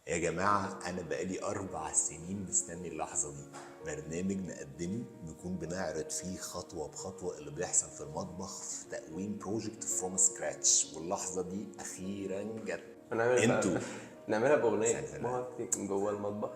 يا جماعة، أنا بقالي 4 سنين مستني اللحظة دي. برنامج نقدمه نكون بنعرض فيه خطوة بخطوة اللي بيحصل في المطبخ في تقويم project from scratch، واللحظة دي أخيرا جت. هنعملها. انتوا نعملها باغنيه. ثانية. marketing جوه المطبخ.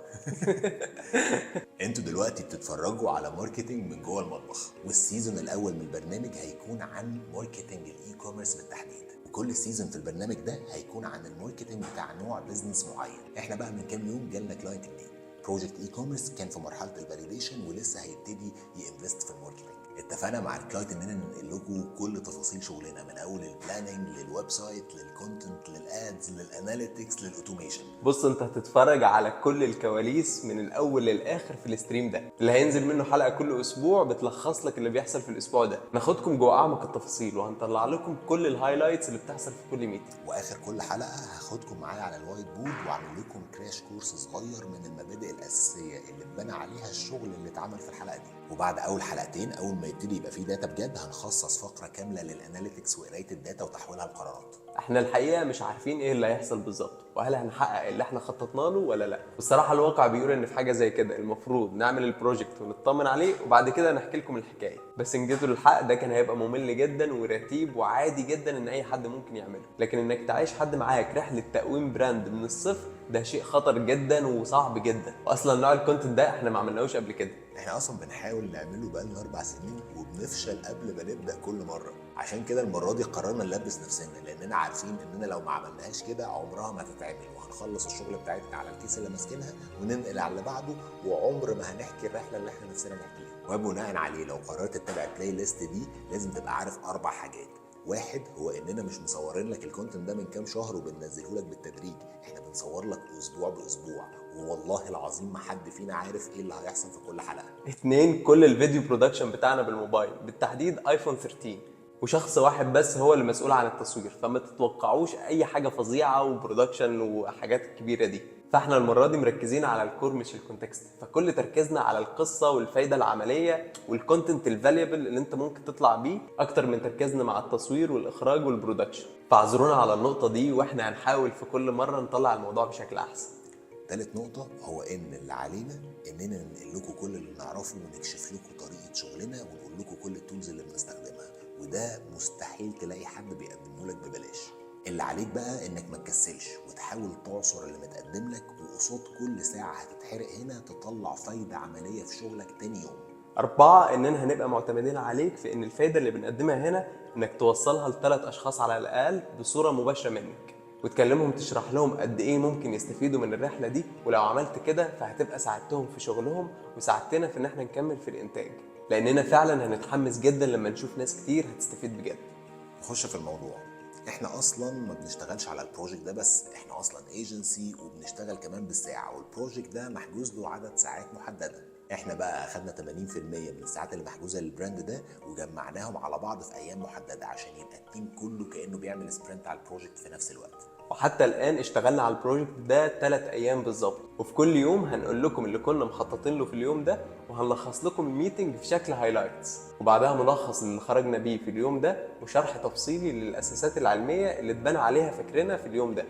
انتوا دلوقتي بتتفرجوا على marketing من جوه المطبخ، وال season الاول من البرنامج هيكون عن marketing ال e-commerce بالتحديد، وكل season في البرنامج ده هيكون عن ال marketing بتاع نوع business معين. احنا بقى من كام يوم جالنا client جديد، project e-commerce كان في مرحلة ال validation ولسه هيبتدي ي invest في ال marketing. اتفقنا مع ال client اننا ننقل لكم كل تفاصيل شغلنا، من اول ال planning لل website لل content لل ads لل analytics لل automation. بص، انت هتتفرج على كل الكواليس من الاول للاخر في ال stream ده اللي هينزل منه حلقة كل اسبوع بتلخص لك اللي بيحصل في الاسبوع ده. ناخدكم جوه اعمق التفاصيل وهنطلع لكم كل ال highlights اللي بتحصل في كل meeting. واخر كل حلقة هاخدكم معايا على ال whiteboard واعمل لكم crash course صغير من المبادئ الاساسية اللي اتبنى عليها الشغل اللي اتعمل في الحلقة دي. وبعد اول حلقتين، اول ما يبتدي يبقى فيه data بجد، هنخصص فقره كاملة لل analytics وقرايه ال data وتحويلها لقرارات. احنا الحقيقة مش عارفين ايه اللي هيحصل بالظبط، وهل هنحقق اللي احنا خططنا له ولا لا. والصراحة الواقع بيقول ان في حاجة زي كده المفروض نعمل ال project ونطمن عليه وبعد كده نحكي لكم الحكايه، بس ان جيتوا للحق ده كان هيبقى ممل جدا ورتيب وعادي جدا ان اي حد ممكن يعمله، لكن انك تعيش حد معاك رحله تقويم brand من الصفر ده شيء خطر جدا وصعب جدا، واصلا نوع ال content ده احنا ما عملناهوش قبل كده. احنا اصلا بنحاول نعمله بقالنا 4 سنين وبنفشل قبل ما نبدا كل مره. عشان كده المرة دي قررنا نلبس نفسنا، لاننا عارفين اننا لو ما عملناهاش كده عمرها ما هتتعمل، وهنخلص الشغل بتاعتنا على ال case اللي ماسكينها وننقل على اللي بعده، وعمر ما هنحكي الرحلة اللي احنا نفسنا نحكيها. وبناء عليه، لو قررت تتابع ال playlist دي لازم تبقى عارف اربع حاجات. واحد، هو اننا مش مصورين لك ال content ده من كام شهر وبننزله لك بالتدريج، احنا بنصور لك اسبوع باسبوع، والله العظيم ما حد فينا عارف ايه اللي هيحصل في كل حلقه. اتنين، كل ال video production بتاعنا بالموبايل، بالتحديد iPhone 13، وشخص واحد بس هو اللي مسؤول عن التصوير، فما تتوقعوش اي حاجة فظيعة و production وحاجات الكبيرة دي. فاحنا المرة دي مركزين على ال core مش ال context، فكل تركيزنا على القصة والفايده العملية وال content ال valuable اللي انت ممكن تطلع بيه، اكتر من تركيزنا مع التصوير والاخراج وال production. فاعذرونا على النقطة دي، واحنا هنحاول في كل مرة نطلع الموضوع بشكل احسن. تالت نقطة، هو إن اللي علينا إننا ننقل لكم كل اللي نعرفه ونكشف لكم طريقة شغلنا ونقول لكم كل ال tools اللي بنستخدمها، وده مستحيل تلاقي حد بيقدمه لك ببلاش. اللي عليك بقى إنك ما تكسلش وتحاول تعصر اللي متقدم لك، وقصاد كل ساعة هتتحرق هنا تطلع فايدة عملية في شغلك تاني يوم. أربعة، إننا هنبقى معتمدين عليك في إن الفايدة اللي بنقدمها هنا إنك توصلها لثلاث أشخاص على الأقل بصورة مباشرة منك، وتكلمهم تشرح لهم قد إيه ممكن يستفيدوا من الرحلة دي. ولو عملت كده فهتبقى ساعدتهم في شغلهم وساعدتنا في إن إحنا نكمل في الإنتاج، لأننا فعلا هنتحمس جدا لما نشوف ناس كتير هتستفيد بجد. نخش في الموضوع. احنا اصلا ما بنشتغلش على ال project ده بس، احنا اصلا agency وبنشتغل كمان بالساعه، وال project ده محجوز له عدد ساعات محدده. احنا بقى اخدنا 80% من الساعات اللي محجوزة لل brand ده وجمعناهم على بعض في ايام محددة عشان يبقى ال team كله كانه بيعمل sprint على ال project في نفس الوقت. وحتى الآن اشتغلنا على ال project ده 3 أيام بالظبط، وفي كل يوم هنقول لكم اللي كنا مخططين له في اليوم ده، وهنلخص لكم ال meeting في شكل highlights، وبعدها ملخص اللي خرجنا بيه في اليوم ده، وشرح تفصيلي للأساسات العلمية اللي اتبنى عليها فكرنا في اليوم ده.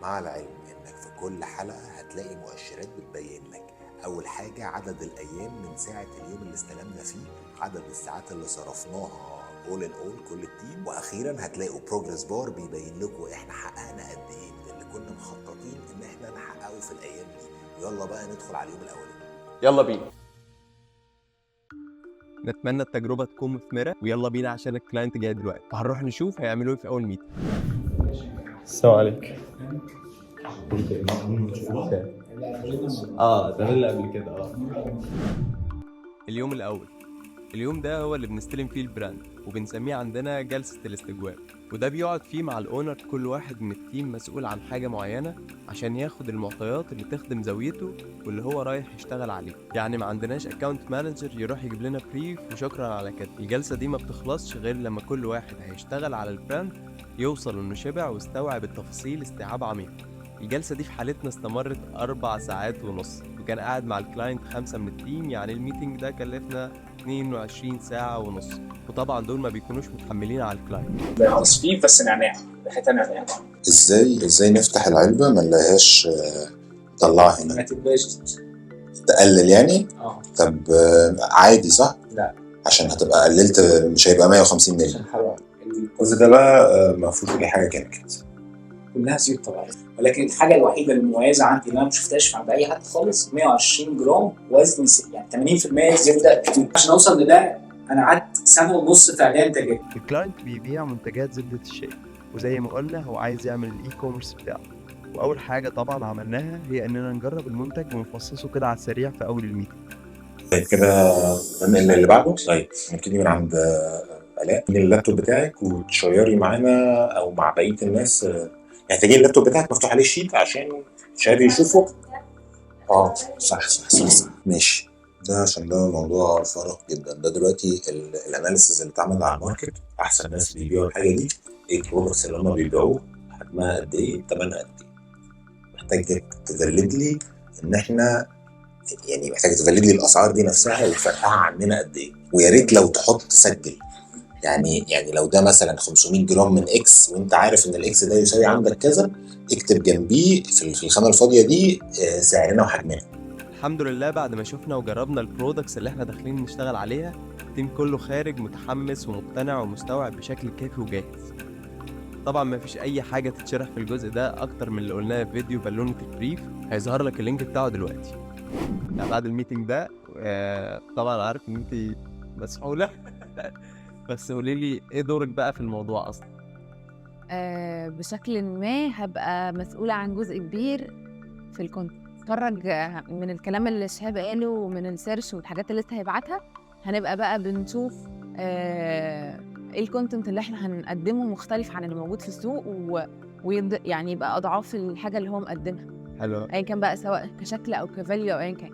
مع العلم انك في كل حلقة هتلاقي مؤشرات بتبين لك: اول حاجة عدد الايام من ساعة اليوم اللي استلمنا فيه، عدد الساعات اللي صرفناها all in all كل ال team، واخيرا هتلاقوا progress bar بيبين لكم احنا حققنا قد ايه من اللي كنا مخططين ان احنا نحققه في الايام دي. ويلا بقى ندخل على اليوم الاولاني. يلا بينا. نتمنى التجربة تكون مثمرة، ويلا بينا عشان ال client جاي دلوقتي، فهنروح نشوف هيعملوا ايه في أول meeting. السلام عليكم. اه، ده اللي قبل كده اه. اليوم الأول، اليوم ده هو اللي بنستلم فيه ال brand وبنسميه عندنا جلسة الاستجواب، وده بيقعد فيه مع ال owner كل واحد من ال team مسؤول عن حاجة معينة عشان ياخد المعطيات اللي تخدم زاويته واللي هو رايح يشتغل عليه. يعني ما عندناش account manager يروح يجيب لنا brief وشكرا على كده. الجلسة دي ما بتخلصش غير لما كل واحد هيشتغل على ال brand يوصل انه شبع واستوعب التفاصيل استيعاب عميق. الجلسة دي في حالتنا استمرت 4 ساعات ونص، وكان قاعد مع ال client خمسة من ال team، يعني ال meeting ده كلفنا 22 ساعة ونص، وطبعا دول ما بيكونوش متحملين على ال client. تصفيف بس نعناع، ريحتها نعناع. ازاي نفتح العلبة ما نلاقيهاش طلعها هنا. ما تبقاش تقلل يعني؟ اه. طب عادي صح؟ لا. عشان هتبقى قللت، مش هيبقى 150 مللي. عشان حرام. الجزء ده بقى ما فيهوش اي حاجة chemicals. كلها زيوت طبيعيه، ولكن الحاجة الوحيدة المميزة عندي اللي انا ما شفتهاش عند اي حد خالص 120 جرام وزن يعني 80% زبده. عشان اوصل لده انا قعدت 1.5 سنة فعليا تجارب. ال client بيبيع منتجات زبدة الشيا، وزي ما قلنا هو عايز يعمل ال e-commerce بتاعه. واول حاجة طبعا عملناها هي اننا نجرب المنتج ونفصصه كده على السريع في اول ال meeting. طيب كده ننقل اللي بعده. طيب نبتدي من عند الاء. من اللابتوب بتاعك وتشيري معانا او مع بقية الناس. محتاجين اللابتوب بتاعك مفتوح عليه sheet عشان شادي يشوفه. اه صح صح صح صح ماشي. ده عشان ده موضوع فارق جدا. ده دلوقتي ال analysis اللي اتعمل على ال market، احسن ناس بيبيعوا الحاجة دي، ايه ال products اللي هم بيبيعوه، حجمها قد ايه، ثمنها قد ايه. محتاج ت validate لي ان احنا يعني محتاج ت validate لي الاسعار دي نفسها وفرقها عننا قد ايه. ويا ريت لو تحط تسجل يعني لو ده مثلا 500 جرام من X وانت عارف ان ال X ده يساوي عندك كذا، اكتب جنبيه في الخانة الفاضيه دي سعرنا وحجمنا. الحمد لله بعد ما شفنا وجربنا ال products اللي احنا داخلين نشتغل عليها، ال team كله خارج متحمس ومقتنع ومستوعب بشكل كافي وجاهز. طبعا ما فيش اي حاجة تتشرح في الجزء ده اكتر من اللي قلناه في فيديو بالونه ال brief، هيظهر لك ال link بتاعه دلوقتي. يعني بعد ال meeting ده طبعا عارف ان انت مسحوله بس قولي لي ايه دورك بقى في الموضوع اصلا؟ بشكل ما هبقى مسؤولة عن جزء كبير في ال content. اتفرج من الكلام اللي شهاب قاله ومن ال search والحاجات اللي لسه هيبعتها، هنبقى بقى بنشوف ايه ال content اللي احنا هنقدمه مختلف عن اللي موجود في السوق يعني يبقى اضعاف الحاجة اللي هو مقدمها. حلو. ايا كان بقى، سواء كشكل او ك value او ايا كان.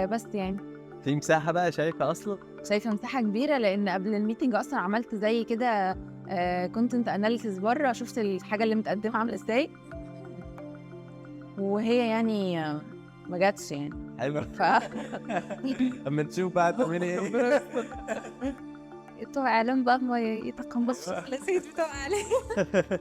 بس يعني في مساحة بقى شايفه اصلا؟ شايفه مساحة كبيرة، لان قبل ال meeting اصلا عملت زي كده content analysis بره، شفت الحاجة اللي متقدمة عامله ازاي، وهي يعني ما جاتش يعني. حلو. اما نشوف بقى تعملي ايه. بتوع اعلام بقى ما يتقمصوا الشخصيات بتوع اعلام.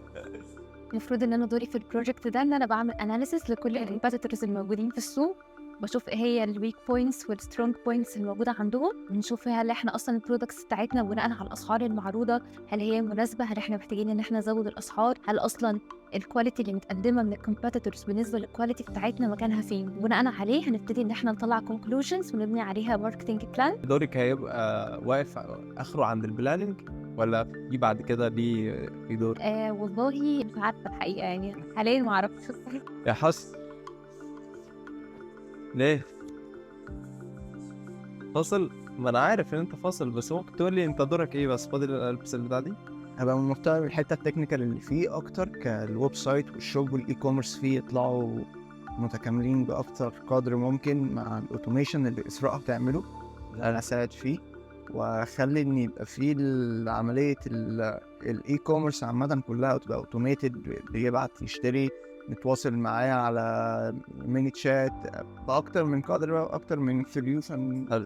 المفروض ان انا دوري في ال project ده ان انا بعمل analysis لكل ال competitors الموجودين في السوق، بشوف ايه هي ال weak points وال strong points الموجودة عندهم، بنشوف هل احنا اصلا ال products بتاعتنا بناء على الاسعار المعروضة هل هي مناسبه، هل احنا محتاجين ان احنا نزود الاسعار، هل اصلا ال quality اللي متقدمة من ال competitors بالنسبة لل quality بتاعتنا مكانها فين. بناء عليه هنبتدي ان احنا نطلع conclusions ونبني عليها marketing plan. دورك هيبقى واقف اخره عند ال planning ولا في بعد كده ليه في دور؟ والله مش عارفه الحقيقة، يعني حاليا ما اعرفش. يا حس ليه فاصل؟ ما انا عارف ان انت فاصل، بس ممكن تقول لي انت دورك ايه بس فاضل البس البتاع دي؟ هبقى مهتم بالحتة ال technical اللي فيه اكتر، كال website وال shop وال e-commerce فيه يطلعوا متكاملين باكتر قدر ممكن مع ال automation اللي اسراء بتعمله اللي انا اساعد فيه، واخلي ان يبقى فيه عملية ال e-commerce عامة كلها تبقى automated، بيبعت يشتري نتواصل معاه على ManyChat باكتر من قدر، اكتر من solution.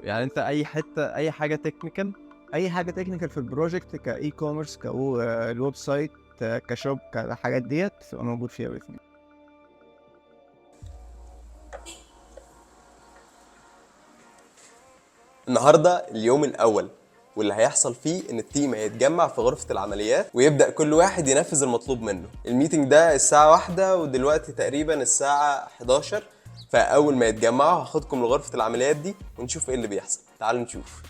يعني انت اي حتة اي حاجة technical، اي حاجة technical في ال project ك e-commerce كال website ك shop كالحاجات ديت تبقى موجود فيها باذن الله. النهارده اليوم الاول، واللي هيحصل فيه ان ال team هيتجمع في غرفة العمليات ويبدا كل واحد ينفذ المطلوب منه. ال meeting ده الساعة 1 ودلوقتي تقريبا الساعة 11، فاول ما يتجمعوا هاخدكم لغرفة العمليات دي ونشوف ايه اللي بيحصل. تعالوا نشوف.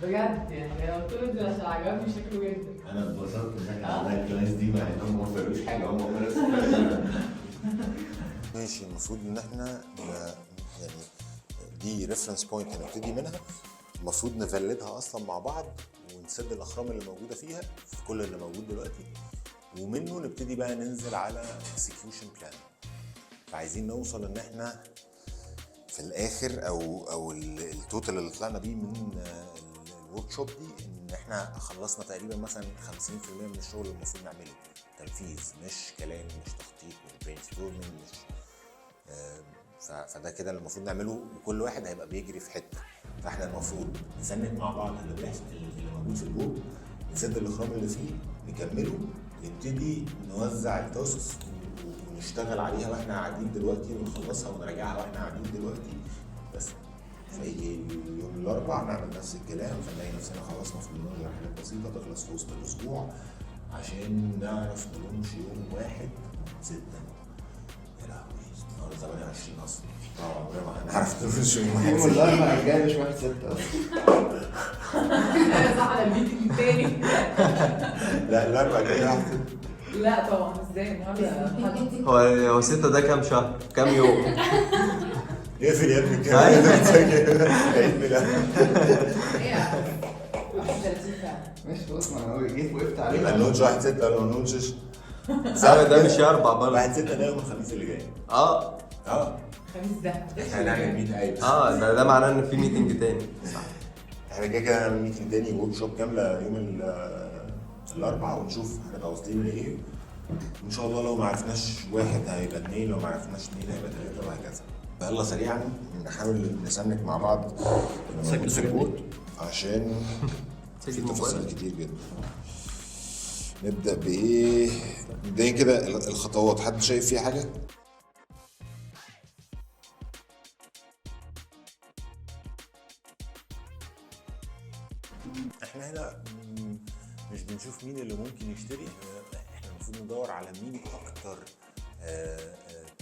بجد يعني انا قلت له ده عشان عجبني شكله جدا. انا اتبسطت ان احنا عملنا ال class دي مع انهم ما فرقوش حاجة، هم نفس. ماشي. المفروض ان احنا يعني دي reference point هنبتدي منها، المفروض ن validate ها اصلا مع بعض ونسد الاخرام اللي موجودة فيها في كل اللي موجود دلوقتي، ومنه نبتدي بقى ننزل على execution plan. فعايزين نوصل ان احنا في الاخر او ال total اللي طلعنا بيه من ال workshop دي ان احنا خلصنا تقريبا مثلا 50% من الشغل اللي المفروض نعمله تنفيذ، مش كلام، مش تخطيط، مش brainstorming، مش فده كده اللي المفروض نعمله، وكل واحد هيبقى بيجري في حتة. فاحنا المفروض نسند مع بعض اللي بيحصل اللي موجود في ال board، نسد الاخرام اللي فيه، نكمله، نبتدي نوزع ال tasks ونشتغل عليها واحنا قاعدين دلوقتي، ونخلصها ونراجعها واحنا قاعدين دلوقتي بس. فيجي اليوم الاربع نعمل نفس الكلام، فنلاقي نفسنا خلصنا في المناظر حاجات بسيطة تخلص في وسط الاسبوع عشان نعرف ن launch يوم 1/6. يا لهوي، النهارده 28 اصلا. طبعا عمرنا ما هنعرف ن launch يوم 1 يوم 6. الاربعاء الجاي مش 1/6 اصلا. انا صح على ال meeting التاني. لا، الاربع الجاي 1/6. لا طبعا، ازاي؟ النهارده حد. هو 6 ده كام شهر؟ كام يوم؟ اقفل يا ابني الكلام ده، عيد ميلاد. ايه، 31 فعلا. ماشي خلاص، ما انا جيت وقفت عليه. يبقى ن launch 1/6 ولا ما ن launch ش؟ لا، ده مش اربع برضه. 1/6 ده يوم الخميس اللي جاي. اه. اه. الخميس ده. احنا هنعمل meet، ايوه. اه، ده معناه ان في meeting تاني، صح؟ احنا كده كده هنعمل meeting تاني، workshop كاملة يوم الاربعاء، ونشوف هنبقى واصلين لايه. وان شاء الله لو ما عرفناش واحد هيبقى اثنين، لو ما عرفناش اثنين هيبقى ثلاثه، وهكذا. يلا سريعا نحاول نسنك مع بعض اللي موجود في ال board عشان في سجل تفاصيل موبايلك. كتير جدا. نبدا بايه؟ مبدئيا كده الخطوات، حد شايف فيها حاجة؟ احنا هنا مش بنشوف مين اللي ممكن يشتري، احنا المفروض ندور على مين اكتر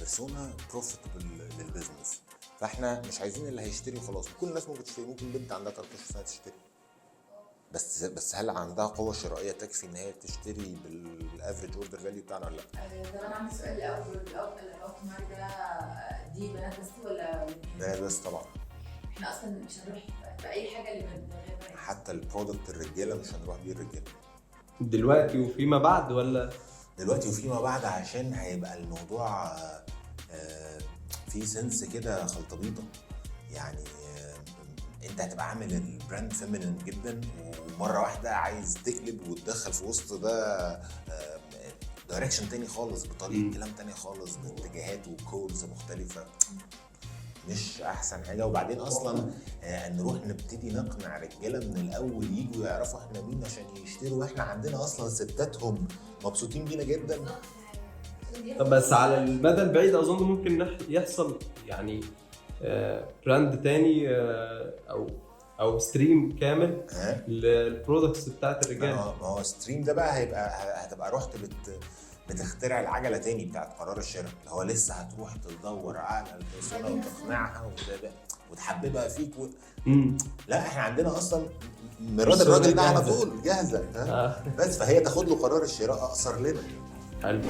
persona profitable لل business. فاحنا مش عايزين اللي هيشتري وخلاص. كل الناس ممكن تشتري، ممكن بنت عندها 13 سنة تشتري، بس هل عندها قوة شرائية تكفي ان هي تشتري بال average order value بتاعنا ولا لا؟ طب انا عندي سؤال الاول. الاول الاوت ده دي بنات بس ولا الاتنين؟ بنات بس طبعا. احنا اصلا مش هنروح باي حاجة اللي من غير بنات. حتى ال product الرجالة مش هنروح بيه الرجاله. دلوقتي وفيما بعد ولا؟ دلوقتي وفيما بعد، عشان هيبقى الموضوع في sense كده خلطبيطه يعني. انت هتبقى عامل ال brand feminine جدا، ومرة واحدة عايز تقلب وتدخل في وسط ده direction تاني خالص، بطريقة كلام تاني خالص، باتجاهات و calls مختلفه، مش احسن حاجه. وبعدين اصلا نروح نبتدي نقنع رجاله من الاول يجوا يعرفوا احنا مين عشان يشتروا، واحنا عندنا اصلا ستاتهم مبسوطين بينا جدا. طب بس على المدى البعيد اظن ممكن يحصل يعني brand تاني او stream كامل ها؟ لل products بتاعت ما الرجال. هو stream ده بقى هيبقى هتبقى رحت بتخترع العجلة تاني بتاعت قرار الشراء، اللي هو لسه هتروح تدور على ال persona وتقنعها وتحببها فيك لا، احنا عندنا اصلا مراد الراجل ده على جاهزة. طول جاهزه، ها؟ آه. بس فهي تاخد له قرار الشراء اقصر لنا. حلو.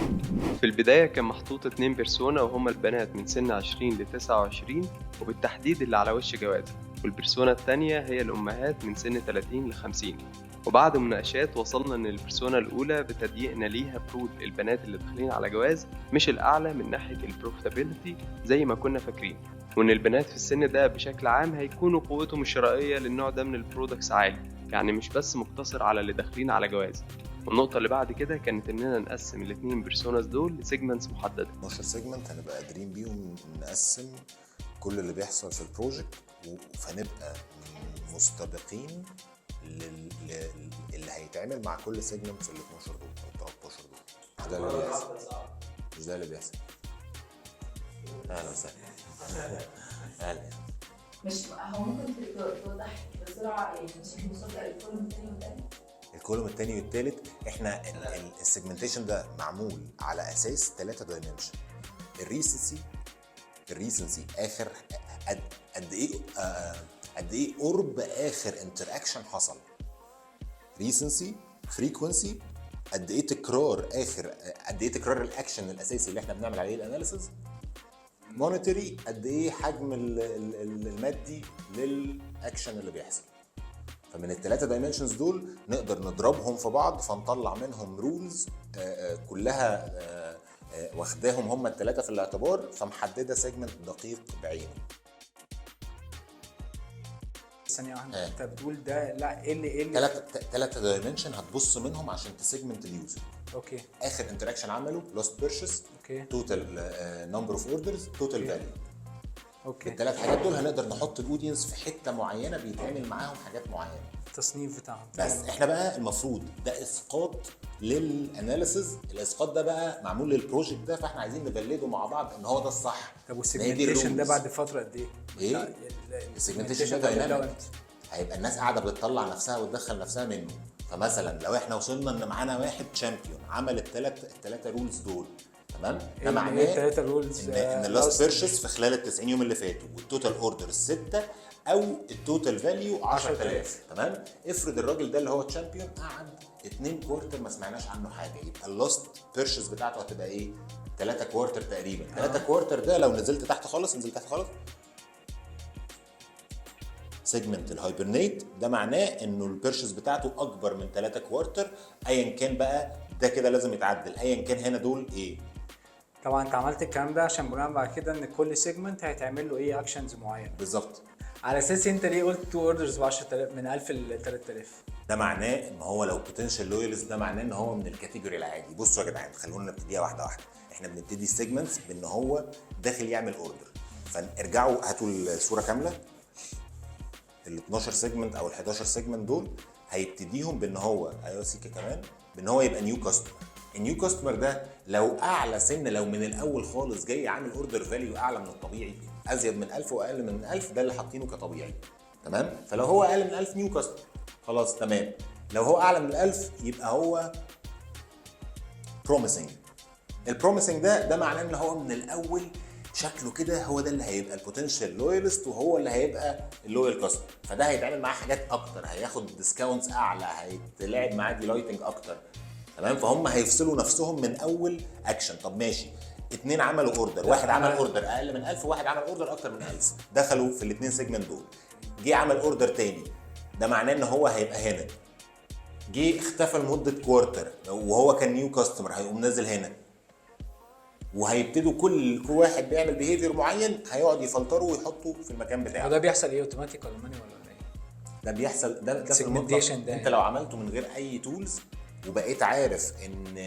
في البداية كان محطوط 2 persona، وهما البنات من سن 20 ل 29 وبالتحديد اللي على وش جواز، وال persona التانية هي الأمهات من سن 30 ل 50. وبعد مناقشات وصلنا إن ال persona الأولى بتضييقنا ليها برود البنات اللي داخلين على جواز مش الأعلى من ناحية ال profitability زي ما كنا فاكرين، وإن البنات في السن ده بشكل عام هيكونوا قوتهم الشرائية للنوع ده من ال products عالي، يعني مش بس مقتصر على اللي داخلين على جواز. والنقطة اللي بعد كده كانت إننا نقسم الاتنين personas دول ل segments محددة. 12 segment هنبقى قادرين بيهم نقسم كل اللي بيحصل في ال project، فنبقى مستبقين اللي هيتعمل مع كل segment في ال 12 دول او 13 دول. مش ده اللي بيحصل، مش ده اللي بيحصل. اهلا وسهلا، اهلا. مش هو ممكن توضح بسرعة يعني عشان نوصل لل column الثاني والثالث؟ ال column الثاني والثالث، احنا ال segmentation ده معمول على اساس 3 dimension: ال recency، ال recency اخر قد ايه، قد ايه قرب اخر interaction حصل، recency. frequency، قد ايه تكرار اخر، قد ايه تكرار الاكشن الاساسي اللي احنا بنعمل عليه ال analysis. monetary، قد ايه حجم المادي للاكشن اللي بيحصل. فمن الثلاثة dimensions دول نقدر نضربهم في بعض فنطلع منهم rules كلها واخداهم هم الثلاثة في الاعتبار، فمحدده segment دقيق بعينه. ثانية واحدة، انت بتقول ده لا ايه اللي ثلاثة dimension هتبص منهم عشان ت segment ال user. اخر interaction عمله، last purchase، total number of orders، total value. okay. الثلاث حاجات دول هنقدر نحط ال audience في حتة معينة بيتعمل معاهم حاجات معينه. التصنيف بتاعهم. بس احنا بقى المفروض ده اسقاط لل analysis، الاسقاط ده بقى معمول لل project ده، فاحنا عايزين نبلده مع بعض ان هو ده الصح. طب ما هي دي وال segmentation ده ال rules. بعد فترة قد ايه؟ ايه؟ لا، ال segmentation ده ده dynamic، هيبقى الناس قاعدة بتطلع نفسها وتدخل نفسها منه. فمثلا لو احنا وصلنا ان معانا واحد champion عمل الثلاثة rules دول، تمام؟ ده معناه الثلاثة rules ان ال last purchase في خلال ال 90 يوم اللي فاتوا، وال total order 6، او ال total value 10000، تمام؟ افرض الراجل ده اللي هو champion قعد 2 quarter ما سمعناش عنه حاجه، يبقى ال last purchase بتاعته هتبقى ايه؟ 3 quarter تقريبا. 3 quarter ده لو نزلت تحت خالص، نزلت تحت خالص segment ال hibernate، ده معناه انه ال purchase بتاعته اكبر من 3 quarter، ايا كان بقى ده كده لازم يتعدل، ايا كان هنا دول ايه. طبعا انت عملت الكلام ده عشان بناء بعد كده ان كل segment هيتعمل له ايه actions معينه. بالظبط. على اساس انت ليه قلت 2 orders ب 10000 من 1000 ل 3000؟ ده معناه ان هو لو potential loyalist، ده معناه ان هو من ال category العادي. بصوا يا جدعان، خلونا نبتديها واحدة واحده. احنا بنبتدي ال segments بان هو داخل يعمل order، فارجعوا هاتوا الصورة كامله. ال 12 segment او ال 11 segment دول هيبتديهم بان هو، ايوه سيكا كمان، بان هو يبقى new customer. ال new customer ده لو اعلى سن، لو من الاول خالص جاي عامل order value اعلى من الطبيعي، ازيد من 1000 واقل من 1000، ده اللي حاطينه كطبيعي، تمام؟ فلو هو اقل من 1000 new customer، خلاص تمام. لو هو اعلى من 1000 يبقى هو promising. ال promising ده معناه ان هو من الاول شكله كده هو ده اللي هيبقى ال potential loyalist، وهو اللي هيبقى ال loyal customer، فده هيتعمل معاه حاجات اكتر، هياخد discounts اعلى، هيتلعب معاه delighting اكتر، تمام؟ فهم هيفصلوا نفسهم من اول اكشن. طب ماشي، اتنين عملوا order، واحد عمل order اقل من 1000 وواحد عمل order اكتر من 1000، دخلوا في الاثنين segment دول. جه عمل order تاني، ده معناه ان هو هيبقى هنا. جه اختفى لمدة quarter وهو كان new customer، هيقوم نازل هنا. وهيبتدوا كل واحد بيعمل behavior معين هيقعد يفلتره ويحطه في المكان بتاعه. هو ده بيحصل ايه، اوتوماتيك ولا manual ولا ايه؟ ده بيحصل ده في المطلق. Segmentation ده انت لو عملته من غير اي tools وبقيت عارف ان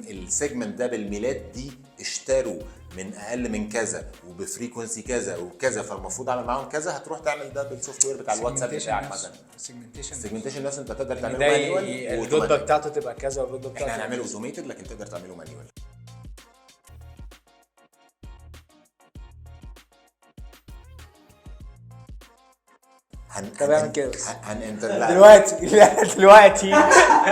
ال segment ده بالميلاد دي اشتروا من اقل من كذا وب frequency كذا وكذا، فالمفروض اعمل معاهم كذا، هتروح تعمل ده بال software بتاع الواتساب بتاعك مثلا. segmentation. ال segmentation نفسه انت تقدر تعمله ده manual. الرتبة بتاعته تبقى كذا والرتبه بتاعته احنا هنعمله automated، لكن تقدر تعمله manual. طب اعمل كده بس. هن انتر لا دلوقتي، لا دلوقتي.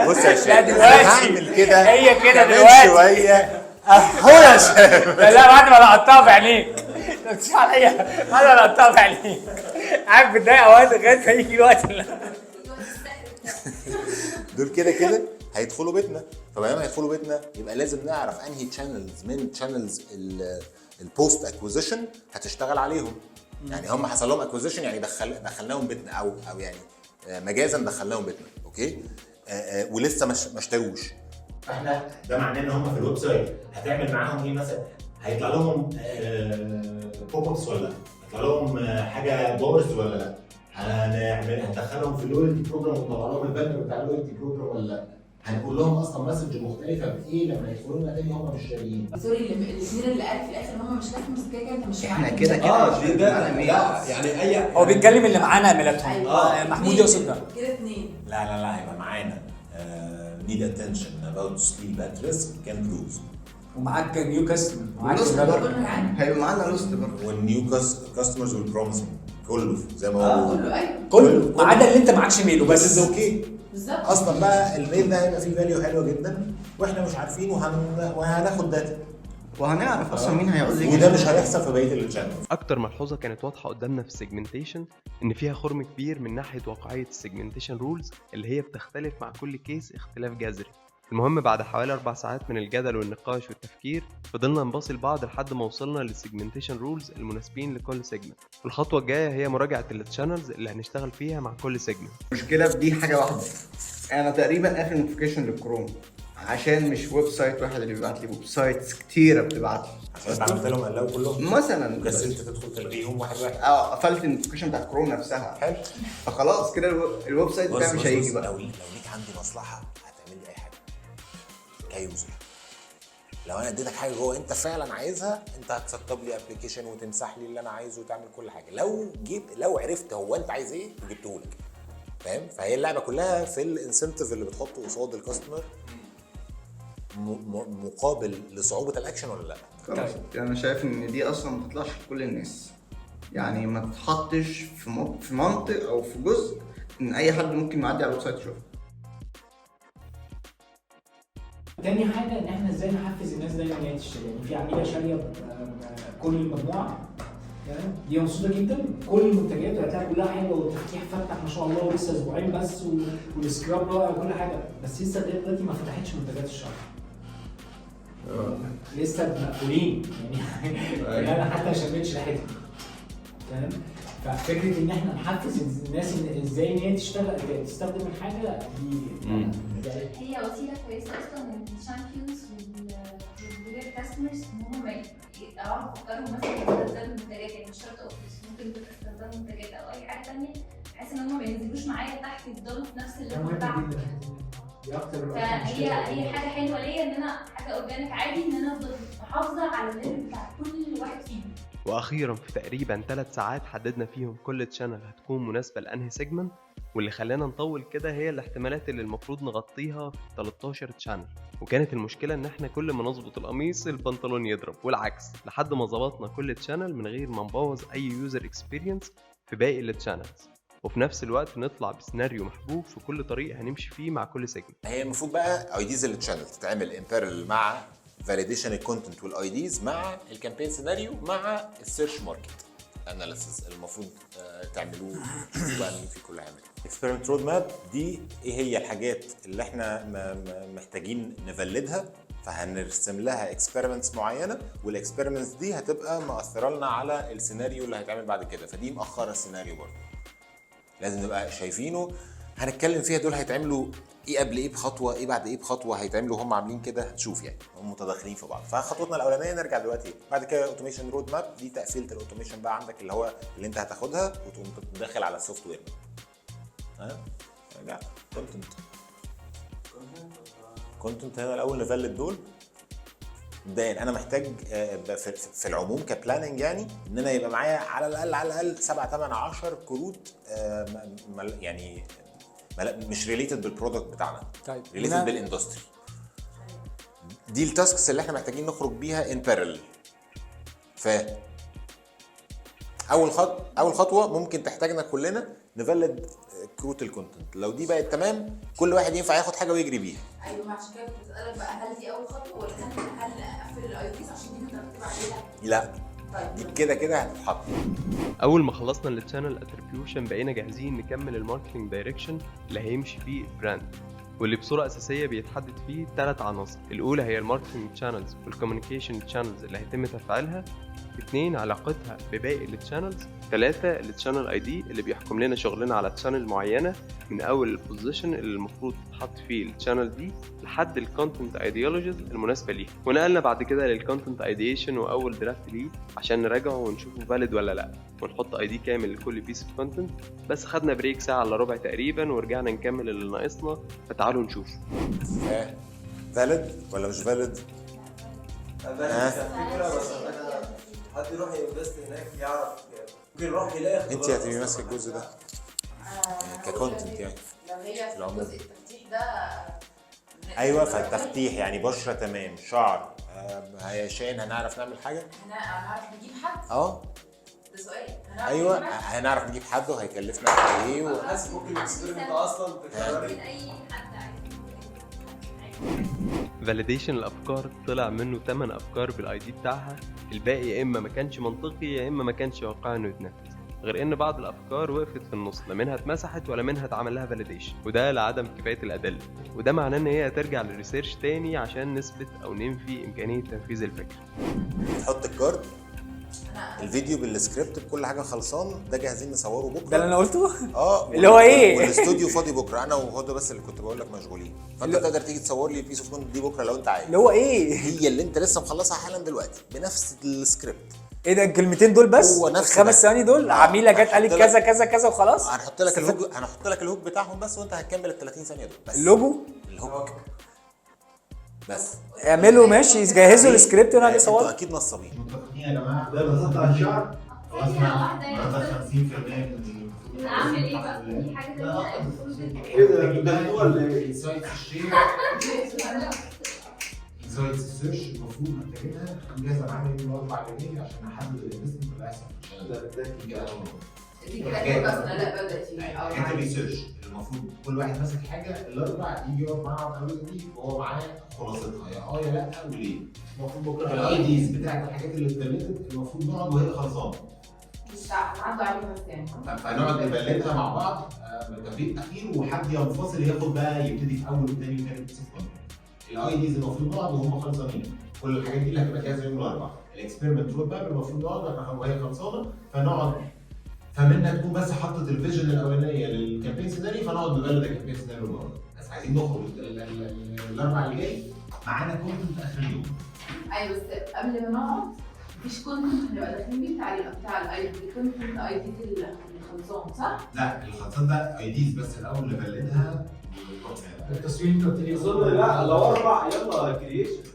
بص يا شباب، لا دلوقتي. هعمل كده هي كده كمان دلوقتي. شويه. اهو يا شباب. لا لا، بعد ما لقطتها في عينيك، ما تمشيش عليا، بعد ما لقطتها في عينيك قاعد بتضايق اوقات لغاية ما يجي الوقت اللي دول كده كده هيدخلوا بيتنا، فما دام هيدخلوا بيتنا يبقى لازم نعرف انهي channels من channels ال post acquisition هتشتغل عليهم. يعني هم حصل لهم acquisition، يعني دخلناهم بيتنا، او يعني مجازا دخلناهم بيتنا، okay؟ ولسه ما اشتروش. فاحنا ده معناه ان هم في ال website هتعمل معاهم ايه مثلا؟ هيطلع لهم pop ups ولا لا؟ هيطلع لهم حاجة bars ولا لا؟ هندخلهم في ال loyalty program ونطلع لهم ال banner بتاع ال loyalty program ولا لا؟ هنقول لهم اصلا message مختلفة بايه لما يدخلوا لنا تاني هم مش شاريين؟ sorry، الاثنين اللي قال في الاخر هم مش customers، كده كده انت مش احنا معاك. كده كده مش دي ده معانا مين. لا يعني اي هو بيتكلم اللي معانا ميلاتهم. أيوة. محمود يقصد ده. كده اثنين. لا لا لا، هيبقى معانا need attention about sleep at risk can lose. ومعاك new customer، معاك و lost الراجل. برضه، هيبقى معانا lost برضه. وال new customers وال promising كله زي ما هو. كله ايوه. كله ما عدا اللي انت معكش mail ه بس بس. okay. بالظبط. اصلا بقى ال mail ده هيبقى فيه value حلوة جدا واحنا مش عارفين، وهناخد data وهنعرف اصلا مين هيعوز يجي. وده مش هيحصل في بقية ال channel. اكتر ملحوظة كانت واضحة قدامنا في ال segmentation ان فيها خرم كبير من ناحية واقعية ال segmentation rules اللي هي بتختلف مع كل case اختلاف جذري. المهم بعد حوالي 4 ساعات من الجدل والنقاش والتفكير فضلنا نباصي لبعض لحد ما وصلنا لل segmentation rules المناسبين لكل segment. والخطوة الجاية هي مراجعه ال channels اللي هنشتغل فيها مع كل segment. المشكلة في دي حاجة واحده، انا تقريبا قافل notification لل Chrome عشان مش website واحد اللي بيبعت لي، websites كتيرة بتبعت لي. عشان انت عملت لهم allow كلهم مثلا. وكسلت تدخل تلغيهم واحد واحد. اه، قفلت ال notification بتاعت كروم نفسها. حلو. فخلاص كده ال website بص بتاعي مش بص هيجي بص، بقى. لو ليك عندي مصلحة هتعمل لي اي حاجة ك user. لو انا اديتك حاجة جوه انت فعلا عايزها، انت هتسطب لي application وتمسح لي اللي انا عايزه وتعمل كل حاجه. لو عرفت هو انت عايز ايه وجبته لك، فاهم؟ فهي اللعبة كلها في ال incentive اللي بتحطه قصاد ال customer مقابل لصعوبه الاكشن ولا لا. خلاص، انا شايف ان دي اصلا ما تطلعش لكل الناس، يعني ما تتحطش في منطق او في جزء ان اي حد ممكن يعدي على ال website يشوفها. تاني حاجة ان احنا ازاي نحفز الناس دايما ان هي تشتري. يعني في عميله شاريه كل المجموعه، تمام، دي مبسوطة جدا، كل المنتجات وهتلاقي كلها حلوة والتفتيح فتح ما شاء الله ولسه اسبوعين بس وال scrub رائع وكل حاجه، بس لسه لغاية دلوقتي ما فتحتش منتجات الشعر، لسه مقفولين يعني انا حتى ما شميتش ريحتهم، تمام. ففكره ان احنا نحفز الناس ان ازاي ان هي تشتغل تستخدم الحاجة دي يعني هي وسيلة كويسة اصلا لل champions وال bigger customers ان هم يقعدوا يفكروا مثلا في استخدام المنتجات، يعني مش شرط offers، ممكن تبقى استخدام منتجات او اي حاجة ثانيه، بحيث ان هم ما ينزلوش معايا تحت، يفضلوا في نفس ال level مهمة بتاعهم. جدا دي اكتر فهي هي حاجة حلوة ليا ان انا حاجة organic عادي، ان انا افضل محافظة على ال level بتاع كل واحد فيهم. واخيرا في تقريبا 3 ساعات حددنا فيهم كل channel هتكون مناسبة لانهي segment، واللي خلانا نطول كده هي الاحتمالات اللي المفروض نغطيها في 13 channel. وكانت المشكلة ان احنا كل ما نظبط القميص البنطلون يضرب والعكس، لحد ما ظبطنا كل channel من غير ما نبوظ اي user experience في باقي ال channels، وفي نفس الوقت نطلع بسيناريو محبوك في كل طريق هنمشي فيه مع كل segment. هي المفروض بقى ideas ال channel تتعمل in parallel مع validation ال content وال ideas مع ال campaign scenario مع ال search market analysis المفروض تعملوه. تشوفوا بقى مين في كل عامل. experiment roadmap دي ايه هي الحاجات اللي احنا محتاجين ن validate ها، فهنرسم لها experiments معينه، وال experiments دي هتبقى مأثره لنا على السيناريو اللي هيتعمل بعد كده، فدي مأخره السيناريو برضه لازم نبقى شايفينه. هنتكلم فيها دول هيتعملوا ايه قبل ايه بخطوه، ايه بعد ايه بخطوه، هيتعملوا هم عاملين كده، هتشوف يعني هم متداخلين في بعض. فخطوتنا الاولانية نرجع دلوقتي بعد كده automation roadmap، دي تقفيله ال automation بقى عندك اللي هو اللي انت هتاخدها وتقوم داخل على ال software. ها نرجع content، content هنا الاول ن validate دول. مبدئيا انا محتاج في العموم ك planning يعني ان انا يبقى معايا على الاقل على الاقل 7 8 10 كروت، يعني مش related بال product بتاعنا، طيب related بال industry. دي ال tasks اللي احنا محتاجين نخرج بيها in parallel. ف اول خطوة ممكن تحتاجنا كلنا ن validate كروت ال content. لو دي بقت تمام كل واحد ينفع ياخد حاجة ويجري بيها. ايوه، عشان كده كنت بسالك بقى، هل دي اول خطوة ولا هل اقفل ال ideas عشان دي مترتبة عليها؟ لا، طيب دي كده كده هتتحط. اول ما خلصنا ال channel attribution بقينا جاهزين نكمل ال marketing direction اللي هيمشي فيه ال brand، واللي بصورة أساسية بيتحدد فيه 3 عناصر. الأولى هي ال marketing channels وال communication channels اللي هيتم تفعيلها، 2 علاقتها بباقي ال channels، 3 ال channel ID اللي بيحكم لنا شغلنا على channel معينة من أول ال position اللي المفروض تتحط فيه ال channel دي لحد ال content ideologies المناسبة ليها. ونقلنا بعد كده لل content ideation وأول draft ليه عشان نراجعه ونشوفه valid ولا لأ، ونحط ID كامل لكل piece of content. بس خدنا break ساعة الا ربع تقريبا ورجعنا نكمل اللي ناقصنا، فتعالوا نشوف. valid ولا مش valid؟ فكرة بس محتاجة حد يروح ي invest هناك يعرف، يعني ممكن يروح يلاقي انت هتبقي ماسكه الجزء ده ك content يعني لو هي في العموم. جزء التفتيح ده. ايوه، فالتفتيح يعني بشره تمام، شعر هيشان، هنعرف نعمل حاجة؟ هنعرف نجيب حد؟ اه ده سؤال، هنعرف ايوه نجيب حد؟ هنعرف نجيب حد وهيكلفنا قد ايه حاسس ممكن experiment اصلا تكرري. ممكن اي حد عايز. validation الافكار طلع منه 8 افكار بال ID بتاعها، الباقي يا اما ما كانش منطقي يا اما ما كانش واقعي انه يتنفذ، غير ان بعض الافكار وقفت في النص، لا منها اتمسحت ولا منها اتعمل لها validation، وده لعدم كفاية الادلة، وده معناه ان هي هترجع لل research تاني عشان نثبت او ننفي امكانية تنفيذ الفكرة. تحط ال card الفيديو بالسكريبت بكل حاجة خلصان، ده جاهزين نصوره بكره. ده اللي انا قلته؟ اه، اللي هو ايه؟ والاستوديو فاضي بكره، انا وهدى بس اللي كنت بقول لك مشغولين، فانت تقدر تيجي تصور لي piece of content دي بكره لو انت عايز. اللي هو ايه؟ هي اللي انت لسه مخلصها حالا دلوقتي بنفس السكريبت. ايه ده الكلمتين دول بس؟ هو نفس الخمس ده. ثواني دول؟ عميله جت قالت كذا كذا كذا وخلاص؟ هنحط لك ال hook، هنحط لك ال hook بتاعهم بس، وانت هتكمل ال 30 ثانية دول بس. ال logo؟ ال hook. بس اعملوا ماشي، جهزوا السكريبت وانا هاجي انتوا اصور. اكيد نصابين. متفقين يا جماعة؟ ده بسطت على الشعر. خلاص النهارده 50% من اعمل ايه بقى؟ في حاجة تانية؟ ايه ده ده ولا ايه؟ insights ال share، insights ال search المفروض محتاجينها تكون جاهزة معانا يوم الاربعاء اللي جاي عشان نحدد ال investment اللي هيحصل في ال channel. ده دي كده أول نقطة. دي كده هتبقى اصلا لا بدات فيها او حاجات ال research المفروض كل واحد ماسك حاجة، الاربع يجي يقعد معاه على الترابيزة دي وهو معاه خلاصتها، يا اه يا لا وليه. المفروض بكره ال ideas بتاعت الحاجات اللي اتكلمت المفروض نقعد وهي خلصانه، مش هتعدوا عليها بس يعني. فنقعد نبلدها مع بعض تفريق اخير، وحد ينفصل ياخد بقى يبتدي في اول وثاني وثالث piece of content. ال ideas المفروض نقعد وهم خلصانين، كل الحاجات دي اللي هتبقى جاهزة يوم الاربعاء. ال experiment road map المفروض نقعد وهي خلصانه، فنقعد فمنها تكون بس حطت ال vision الاولانية لل campaign scenario، فنقعد نبلد ال campaign scenario بره. بس عايزين نخرج الاربع اللي جاي معانا content اخر اليوم. ايوه بس قبل ما نقعد مفيش content هنبقى داخلين بيه بتاع ال content ideas اللي خلصان، صح؟ لا الخلصان ده ideas بس الاول نبلدها. التصوير انت قلت لي اظن لا لو اربع يلا creation.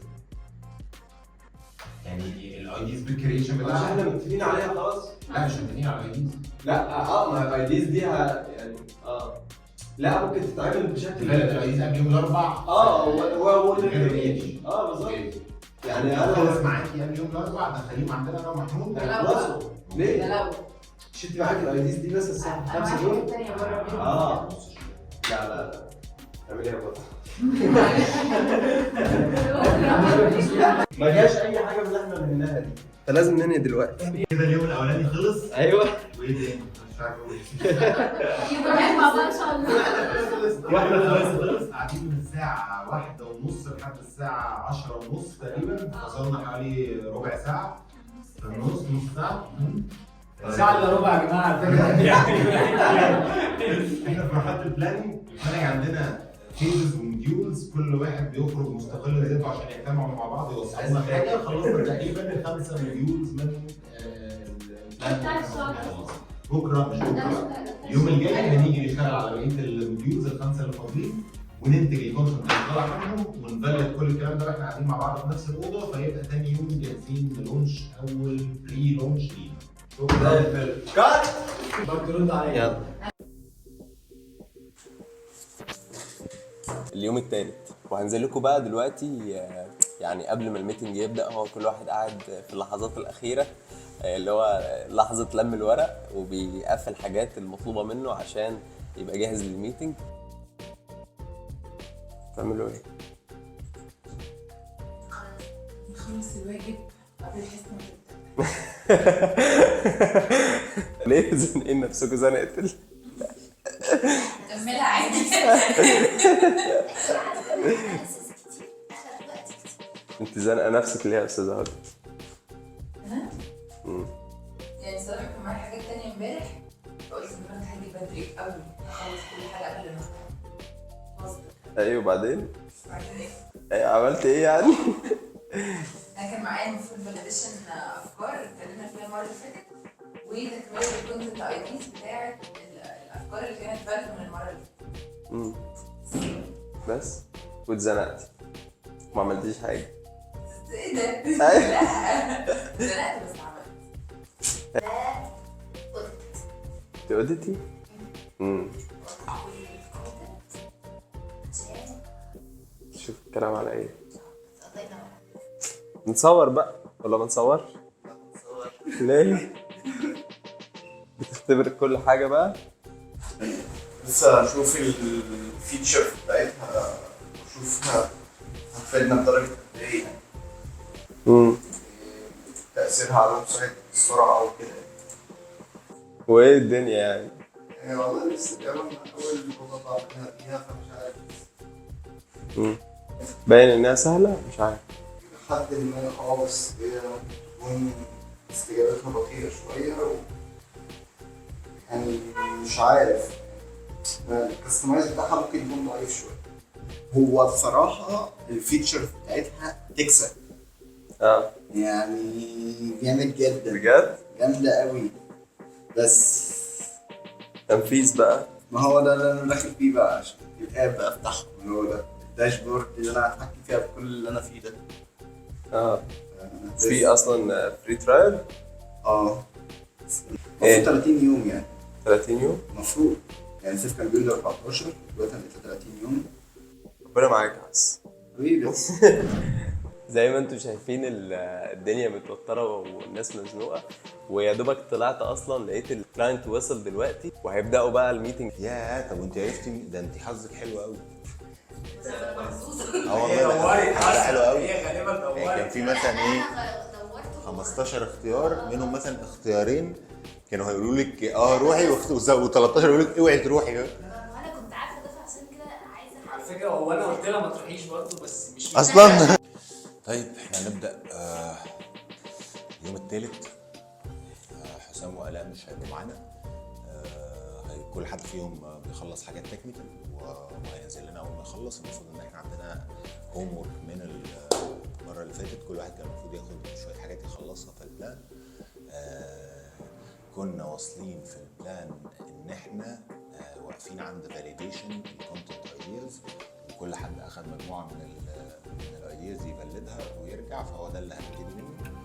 يعني ال ideas بال creation مش بتاعها احنا متفقين عليها خلاص؟ لا مش متفقين على ال ideas. لا ما ال ideas دي يعني لا ممكن تتعمل بشكل تبلد ال ideas قبل يوم الاربع. هو creation. بالظبط. okay. يعني انا خلص انا معاكي قبل يوم الاربع دخليهم عندنا انا ومحمود. هنخلصه ده ليه؟ لو مش انت معاك ال ideas دي بس الساعة انا 5 معايا دول؟ حاجات تانية بره. لا لا لا اعمليها بره. ما جاش اي حاجة من اللي احنا قلناها دي، فلازم ننهي دلوقتي. كده اليوم الاولاني خلص. ايوه وايه تاني؟ مش عارف اقول ايه. يبقى مع بعض ان شاء الله. واحنا خلاص قاعدين من الساعة 1:30 لحد الساعة 10:30 تقريبا، وصلنا حوالي ربع ساعة في النص، نص ساعة. ساعة الا ربع يا جماعة على فكرة. احنا في مرحلة ال planning، ال planning عندنا phases و modules، كل واحد بيخرج مستقل بذاته عشان يجتمعوا مع بعض يوصلوا حاجة. خلصنا تقريبا 5 modules من ال plan. بكره مش بكره، اليوم الجاي هنيجي نشتغل على بقية ال modules ال5 اللي فاضلين، وننتج ال content اللي طالع منهم، ونفلت كل الكلام ده واحنا قاعدين مع بعض في نفس الاوضة، فيبقى تاني يوم جاهزين ل launch اول pre-launch لينا. زي الفل. cut. برضه رد عليا. يلا. اليوم الثالث وهنزل لكم بقى دلوقتي، يعني قبل ما ال meeting يبدا هو كل واحد قاعد في اللحظات الاخيرة، اللي هو لحظة لم الورق وبيقفل حاجات المطلوبة منه عشان يبقى جاهز لل meeting. تعملوا ايه؟ نخلص الواجب قبل الحصة ما تبدا. ليه زنقين نفسكم زنقه كملها عادي. انت زنقه نفسك ليه يا استاذه هدى؟ انا؟ يعني صراحة كان معايا حاجات تانية امبارح، فقلت النهارده هاجي بدري قوي اخلص كل حاجة قبل ما أصدق. ايوه وبعدين؟ بعدين ايه؟ ايه عملت ايه يعني؟ انا كان معايا المفروض validation افكار اتكلمنا فيها المرة اللي فاتت، وتكمله ال content ideas بتاعت الافكار اللي كانت valid من المرة اللي فاتت. بس واتزنقتي ما عملتيش حاجة. ايه ده؟ أيوة. لا اتزنقت بس عملت. انت قلتي؟ شوف الكلام على ايه؟ نصور بقى ولا ما نصورش؟ ليه؟ بتختبر كل حاجة بقى؟ لسه اشوف ال feature بتاعتها واشوفها هتفيدنا بدرجة قد ايه يعني. تاثيرها على ال website السرعة وكده. وايه الدنيا يعني؟ يعني والله لسه تقريبا اول بابا بعملها فيها فمش عارف. باين انها سهلة مش عارف. لحد ما بس هي تكون استجابتها بطيئه شوية يعني مش عارف ال customize بتاعها ممكن يكون ضعيف شوية. هو بصراحة ال feature بتاعتها تكسب. يعني جامد جدا. بجد؟ جامدة قوي. بس تنفيذ بقى، ما هو ده اللي انا داخل فيه بقى عشان ال app بقى بتاعهم اللي هو ده dashboard اللي انا هتحكم فيها في كل اللي انا فيه ده. في اصلا free trial؟ اه، المفروض 30 يوم يعني. 30 يوم؟ المفروض يعني، سيف كان بيقول لي 14، دلوقتي انا لقيتها 30 يوم. ربنا معاك يا حس. حبيبي بس. زي ما انتم شايفين الدنيا متوترة والناس مزنوقه، ويا دوبك طلعت اصلا لقيت ال client وصل دلوقتي وهيبداوا بقى ال meeting. يا طب وانت عرفتي ده؟ انت حظك حلو قوي. اه والله، ده حظك حلو قوي. هي غالبا يعني كان في مثلا ايه 15 اختيار، منهم مثلا اختيارين كانوا هيقولوا لك اه روحي، و13 يقولوا لك اوعي تروحي. انا كنت عارفه ده، عشان كده عايزه على فكرة هو انا قلت لها ما تروحيش برضه، بس مش اصلا. طيب احنا هنبدا اليوم الثالث. حسام والاء مش هيبقوا معانا. كل حد فيهم بيخلص حاجات technical وهينزل لنا اول ما يخلص. المفروض ان احنا عندنا homework من المرة اللي فاتت، كل واحد كان المفروض ياخد شوية حاجات يخلصها في ال plan. كنا واصلين في ال plan ان احنا واقفين عند validation ال content ideas، وكل حد اخذ مجموعة من ال ideas ي validate ها ويرجع، فهو ده اللي هنبتدي منه.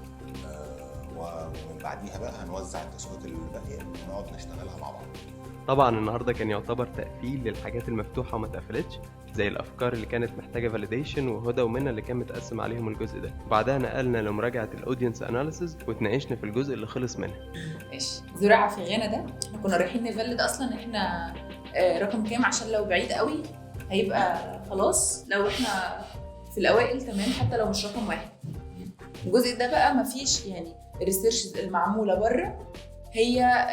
ومن بعديها بقى هنوزع ال task ات اللي باقية ونقعد نشتغلها مع بعض. طبعا النهارده كان يعتبر تقفيل للحاجات المفتوحة وما اتقفلتش، زي الافكار اللي كانت محتاجه validation، وهدى ومنى اللي كان متقسم عليهم الجزء ده. بعدها نقلنا لمراجعه ال audience analysis واتناقشنا في الجزء اللي خلص منها. ماشي، زراعة في غانا ده احنا كنا رايحين ن validate اصلا احنا رقم كام، عشان لو بعيد قوي هيبقى خلاص، لو احنا في الاوائل تمام حتى لو مش رقم واحد. الجزء ده بقى مفيش يعني ال research المعموله بره هي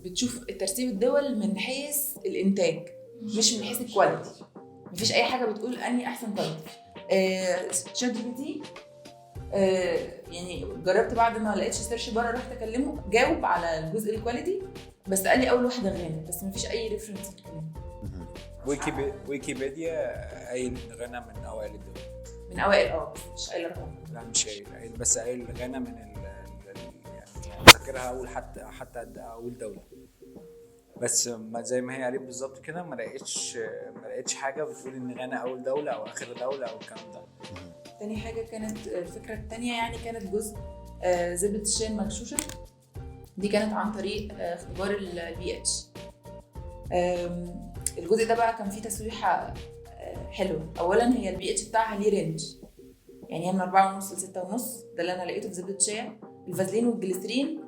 بتشوف ترتيب الدول من حيث الانتاج مش من حيث ال quality. مفيش اي حاجة بتقول اني احسن quality. ChatGPT يعني جربت بعد ما لقيتش search بره، رحت اكلمه جاوب على الجزء ال quality، بس قال لي اول واحدة غانا، بس مفيش اي reference للكلام. ويكيبيديا قايل ان غانا من اوائل الدول. من اوائل بس مش قايل رقم. لا مش قايل، بس قايل غانا من يعني فاكرها اول حتى اول دولة، بس ما زي ما هي قالت بالظبط كده ما لقيتش حاجة بتقول ان غانا اول دولة او اخر دولة او الكلام ده. تاني حاجة كانت الفكرة التانية يعني كانت جزء زبدة الشاي المغشوشه، دي كانت عن طريق اختبار البي اتش. الجزء ده بقى كان فيه تسويحه حلوة. اولا هي البي اتش بتاعها ليه range، يعني هي من 4.5 ل 6.5، ده اللي انا لقيته في زبدة الشاي. الفازلين والجليسرين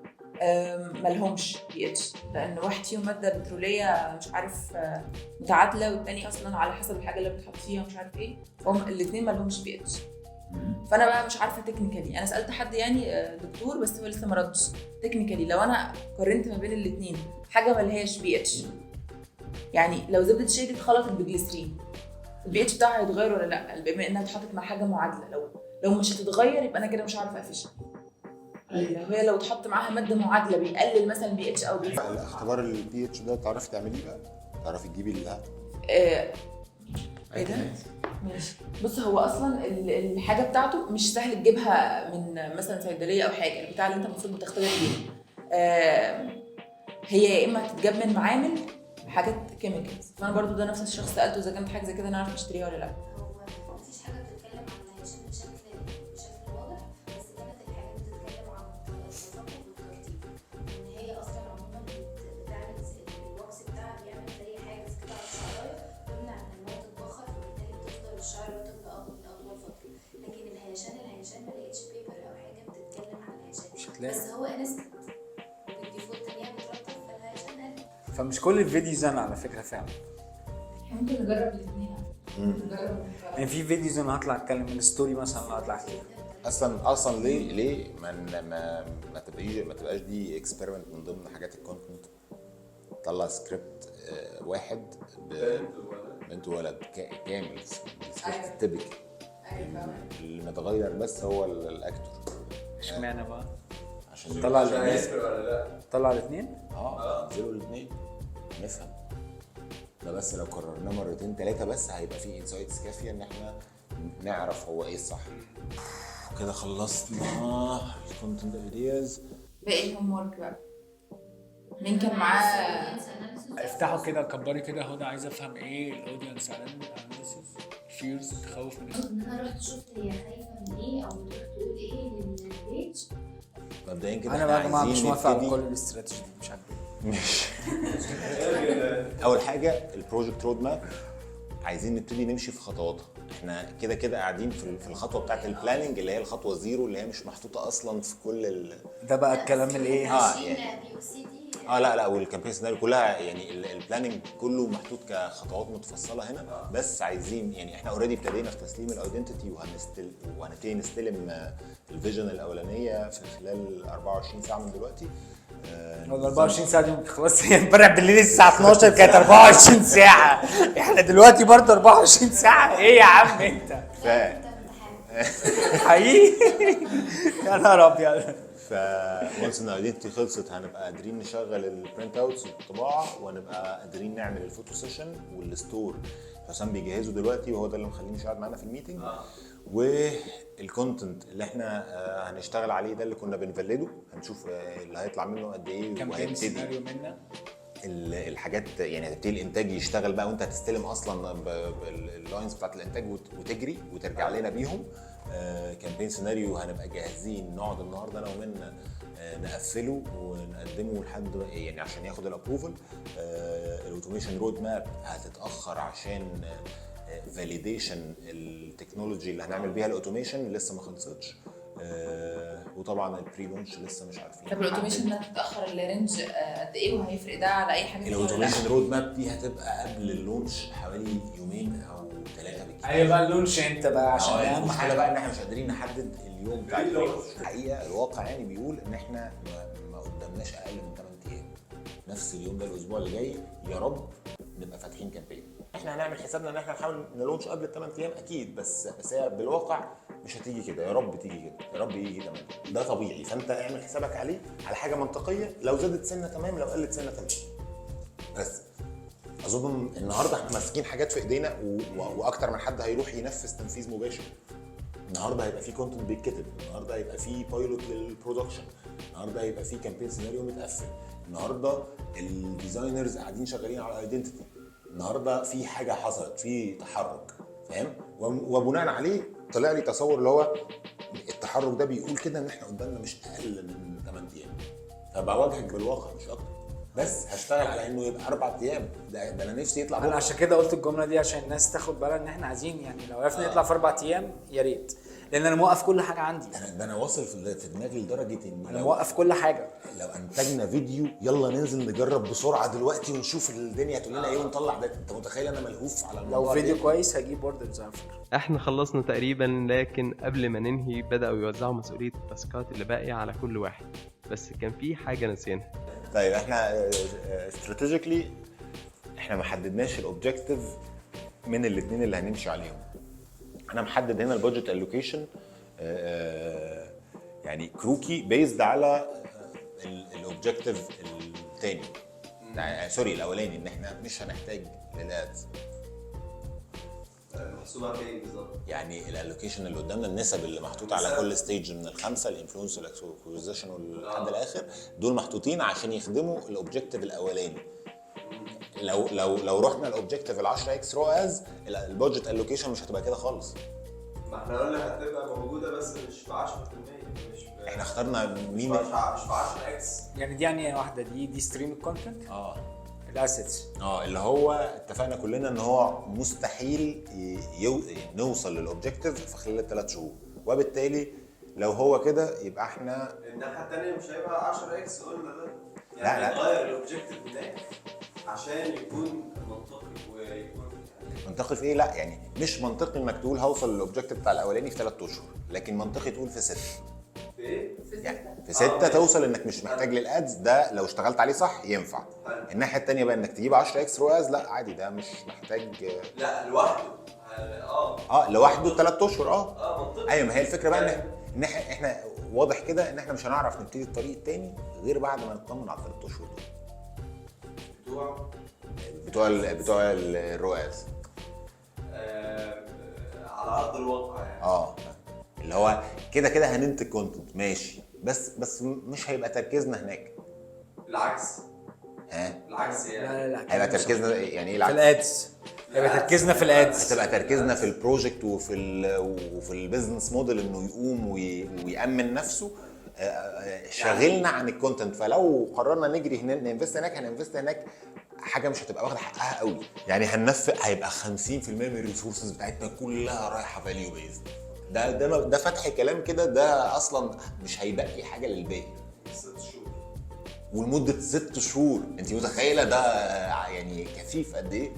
ملهمش بي اتش، لان واحد فيهم مادة بتروليه مش عارف متعادله، والتاني اصلا على حسب الحاجة اللي بتحط فيها مش عارف ايه، فهم الاثنين ملهمش بي اتش. فانا بقى مش عارفه technically، انا سالت حد يعني دكتور بس هو لسه ما ردش. technically لو انا قارنت ما بين الاثنين حاجة ملهاش بي اتش، يعني لو زبدة الشاي دي اتخلطت بجليسرين البي اتش بتاعها هيتغير ولا لا؟ بما انها اتحطت مع حاجة معادلة، لو مش هتتغير يبقى انا كده مش عارفه اقفشها. لو هي لو اتحط معاها مادة معادلة بيقلل مثلا بي اتش او بي. اختبار البي اتش ده تعرفي تعمليه بقى؟ تعرفي تجيبي اللي ايه ده؟ ماشي. بص هو اصلا الحاجة بتاعته مش سهل تجيبها من مثلا صيدلية او حاجة، البتاع اللي انت المفروض بتختبر بيه هي يا اما هتتجاب من معامل حاجات chemicals. فانا برضو ده نفس الشخص سالته اذا كانت حاجة زي كده نعرف نشتريها ولا لا. هو مفيش حاجة بتتكلم عن الهشام بشكل واضح، بس كانت الحاجة بتتكلم عن التثاقب والترطيب، ان هي اصلا عموما بتعمل ال wax بتاعها بيعمل زي حاجز كده على الشعرايه بيمنع ان المية تتبخر، فبالتالي بتفضل الشعر رطب لاطول فترة. لكن الهيشان ما لقيتش paper او حاجة بتتكلم عن الهيشان، بس هو instant وبال default ان هي بترطب، فالهيشان قل. فمش كل ال videos انا على فكرة فعلا ممكن نجرب الاثنين. يعني في videos انا هطلع اتكلم من story مثلا هطلع احكي اصلا ليه ما ما ما تبقيش ما تبقاش دي experiment من ضمن حاجات ال content. طلع سكريبت واحد بنت ولد كامل، script typical اللي متغير بس هو ال actor. اشمعنى بقى؟ عشان طلع الاثنين ولا لا؟ طلع الاثنين؟ نزلوا الاثنين نفهم ده. بس لو كررناه مرتين ثلاثة بس هيبقى فيه insights كافيه ان احنا نعرف هو ايه الصح. كده خلصنا ال content ideas. باقي ال homework بقى. مين كان معاه؟ افتحوا كده، كبري كده هدى، عايز افهم ايه ال audience analysis، fears، تخوف من ايه؟ ان انا رحت شفت هي خايفة من ايه او بتروح تقول ايه لل page. مبدئيا كده انا بقى يا احنا جماعة مش عايزين موافق على نبتدي. كل الاستراتيجي دي، مش عارف. ماشي، اول حاجة ال project roadmap عايزين نبتدي نمشي في خطواتها. احنا كده كده قاعدين في الخطوة بتاعت ال planning اللي هي الخطوة zero، اللي هي مش محطوطة اصلا في كل ال ده بقى الكلام الايه؟ يعني POC دي. اه لا لا، وال campaign scenario كلها، يعني ال planning كله محطوط كخطوات متفصلة هنا. بس عايزين يعني احنا already ابتدينا في تسليم ال identity وهنبتدي نستلم ال vision الاولانية في خلال 24 ساعة من دلوقتي. ولا 24 ساعة دي ما بتخلصش. هي امبارح بالليل الساعة 12 كانت 24 ساعه، احنا دلوقتي برضه 24 ساعه. ايه يا عم انت؟ ف حقيقي يا نهار ابيض. ف once ان ال identity خلصت هنبقى قادرين نشغل ال printouts والطباعه، وهنبقى قادرين نعمل ال photo session، وال store حسام بيجهزه دلوقتي وهو ده اللي مخليه مش قاعد معانا في ال meeting. وال content اللي احنا هنشتغل عليه ده اللي كنا بنفلده، هنشوف اللي هيطلع منه قد ايه. campaign وهيبتدي سيناريو منا الحاجات، يعني هتبتدي الانتاج يشتغل بقى، وانت هتستلم اصلا ال lines بتاعت الانتاج وتجري وترجع لنا بيهم. Campaign scenario هنبقى جاهزين، نقعد النهارده انا ومنى نقفله ونقدمه لحد يعني عشان ياخد ال approval. ال automation roadmap هتتاخر عشان validation ال technology اللي هنعمل بيها ال automation لسه ما خلصتش. وطبعا ال pre-launch لسه مش عارفين. طب ال automation ده هتتاخر ال range قد ايه؟ وهيفرق ده على اي حاجة تانية ولا لا؟ ال automation roadmap دي هتبقى قبل ال launch حوالي يومين او 3 بالكتير. ايوه بقى ال launch انت بقى عشان اهم المشكلة حاجة بقى ان احنا مش قادرين نحدد اليوم بتاع ال launch. الحقيقة الواقع يعني بيقول ان احنا ما قدامناش اقل من 8 ايام. نفس اليوم ده الاسبوع اللي جاي يا رب نبقى فاتحين campaign. احنا هنعمل حسابنا ان احنا نحاول ن launch قبل الثمان ايام اكيد، بس هي بالواقع مش هتيجي كده. يا رب تيجي كده، يا رب يجي 8، ده طبيعي. فانت اعمل حسابك عليه على حاجة منطقيه، لو زادت سنة تمام، لو قلت سنة تمام. بس اظن النهارده احنا ماسكين حاجات في ايدينا واكتر من حد هيروح ينفذ تنفيذ مباشر. النهارده هيبقى في content بيتكتب، النهارده هيبقى في pilot لل production، النهارده هيبقى في campaign scenario متقفل، النهارده ال designers قاعدين شغالين على identity، النهارده في حاجة حصلت، في تحرك، فاهم؟ وبناء عليه طلع لي تصور اللي هو التحرك ده بيقول كده ان احنا قدامنا مش اقل من 8 ايام. فبواجهك بالواقع مش اكتر، بس هشتغل على انه يبقى 4 ايام. ده انا نفسي يطلع انا بكره. عشان كده قلت الجملة دي عشان الناس تاخد بالها ان احنا عايزين، يعني لو عرفنا نطلع في 4 ايام يا ريت، لان انا موقف كل حاجة عندي. ده انا واصل في دماغي لدرجة ان انا لو موقف كل حاجه. لو انتجنا فيديو يلا ننزل نجرب بسرعة دلوقتي ونشوف الدنيا هتقول لنا ايه ونطلع ده. انت متخيل انا ملهوف على الموضوع لو ده فيديو إيه؟ كويس هجيب orders على فكره. احنا خلصنا تقريبا، لكن قبل ما ننهي بدأوا يوزعوا مسؤولية ال task ات اللي باقية على كل واحد، بس كان في حاجة نسيناها. طيب احنا strategically احنا ما حددناش ال objective من الاثنين اللي هنمشي عليهم. انا محدد هنا ال budget allocation يعني كروكي based على ال objective الثاني، sorry الاولاني، ان احنا مش هنحتاج لل ads. محسوبة فين بالظبط؟ يعني ال allocation اللي قدامنا، النسب اللي محطوطة على كل stage من الخمسه، ال influence وال acquisition لحد الاخر، دول محطوطين عشان يخدموا ال objective الاولاني. لو رحنا ال objective ال 10 x ROAS، ال budget allocation مش هتبقى كده خالص. ما احنا قلنا هتبقى موجودة بس مش ب 10%، مش ب احنا اخترنا مين؟ مش ب 10 x. يعني دي يعني واحدة دي stream ال content ال assets. اه، اللي هو اتفقنا كلنا ان هو مستحيل نوصل لل objective في خلال ال 3 شهور، وبالتالي لو هو كده يبقى احنا الناحية الثانية مش هيبقى 10 x، قلنا ده. لا، يعني لا. نغير ال objective هناك عشان يكون منطقي ويكون يعني منطقي في ايه؟ لا، يعني مش منطقي انك تقول هوصل لل objective بتاع الاولاني في 3 اشهر، لكن منطقي تقول في 6. في ايه؟ يعني في 6 ماشي. توصل انك مش محتاج لل ads، ده لو اشتغلت عليه صح ينفع. حلو. الناحية الثانية بقى انك تجيب 10 x ROAS، لا عادي، ده مش محتاج. لا لوحده اه. اه لوحده 3 اشهر اه. اه منطقي. ايوه، ما هي الفكرة بقى ان احنا واضح كده ان احنا مش هنعرف نبتدي الطريق التاني غير بعد ما نطمن على ال 3 اشهر دول. بتوع بتوع ال ROAS. على ارض الواقع يعني. اه، اللي هو كده كده هننتج content ماشي، بس مش هيبقى تركيزنا هناك. بالعكس. ها؟ العكس يعني. لا لا لا، هيبقى تركيزنا يعني ايه في العكس؟ ال ads، هيبقى تركيزنا في ال ads. هتبقى تركيزنا في ال project وفي ال business model انه يقوم ويأمن نفسه، شاغلنا عن ال content. فلو قررنا نجري هنا ن invest هناك، هن invest هناك حاجة مش هتبقى واخده حقها قوي. يعني هننفق، هيبقى 50% من ال resources بتاعتنا كلها رايحة value based. ده فتح كلام كده، ده اصلا مش هيبقي حاجة للباقي. 6 شهور. ولمده 6 شهور، انت متخيله ده يعني كثيف قد ايه؟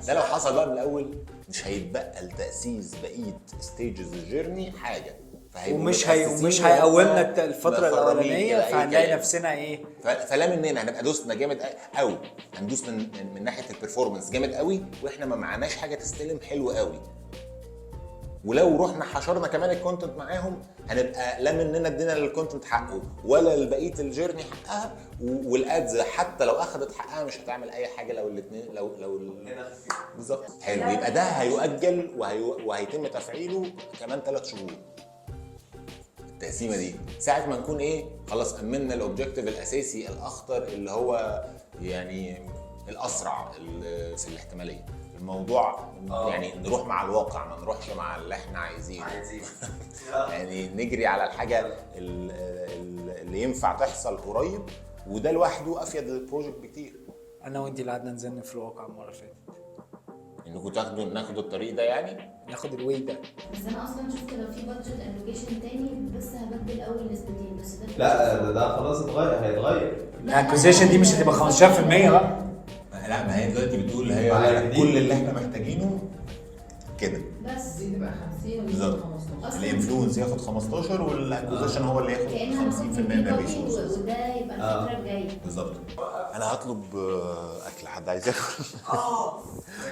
ده لو حصل بقى من الاول مش هيتبقى لتاسيس بقية stages ال journey حاجه، فهيبقوا ومش هي متأسسين ومش وهم هيقومنا الفترة مفرمين الاولانيه، كده أي فهنلاقي كلام. نفسنا ايه؟ فلا مننا هنبقى دوسنا جامد او هندوس من ناحية ال performance جامد قوي واحنا ما معناش حاجة تستلم حلو قوي. ولو رحنا حشرنا كمان ال content معاهم، هنبقى لا مننا ادينا لل content حقه ولا لبقية ال journey حقها، وال ads حتى لو اخذت حقها مش هتعمل اي حاجة لو الاثنين لو بالظبط. حلو، يبقى ده هيؤجل وهيتم تفعيله كمان 3 شهور، التقسيمه دي، ساعة ما نكون ايه، خلاص امنا ال objective الاساسي الاخطر اللي هو يعني الاسرع في الاحتماليه الموضوع. يعني نروح مع الواقع، ما نروحش مع اللي احنا عايزينه. عايزين. يعني نجري على الحاجة اللي ينفع تحصل قريب، وده لوحده افيد لل project بكتير. انا وانت اللي قعدنا نزن في الواقع المرة اللي فاتت. انكم ناخدوا الطريق ده يعني. ناخد ال way ده. بس انا اصلا شفت لو في budget allocation تاني، بس هبدل اول نسبتين بس ده. لا، ده خلاص اتغير، هيتغير. ال acquisition دي مش هتبقى 15% بقى. لا، ما هي دلوقتي بتقول هي على الجديد. كل اللي احنا محتاجينه كده. بس دي تبقى 50 ودي بالظبط. 15. ال influence ياخد 15 وال acquisition هو اللي ياخد كأنها 50% من ال resources. وده يبقى الفترة الجاية. بالظبط. انا هطلب اكل، حد عايز ياكل؟ اه،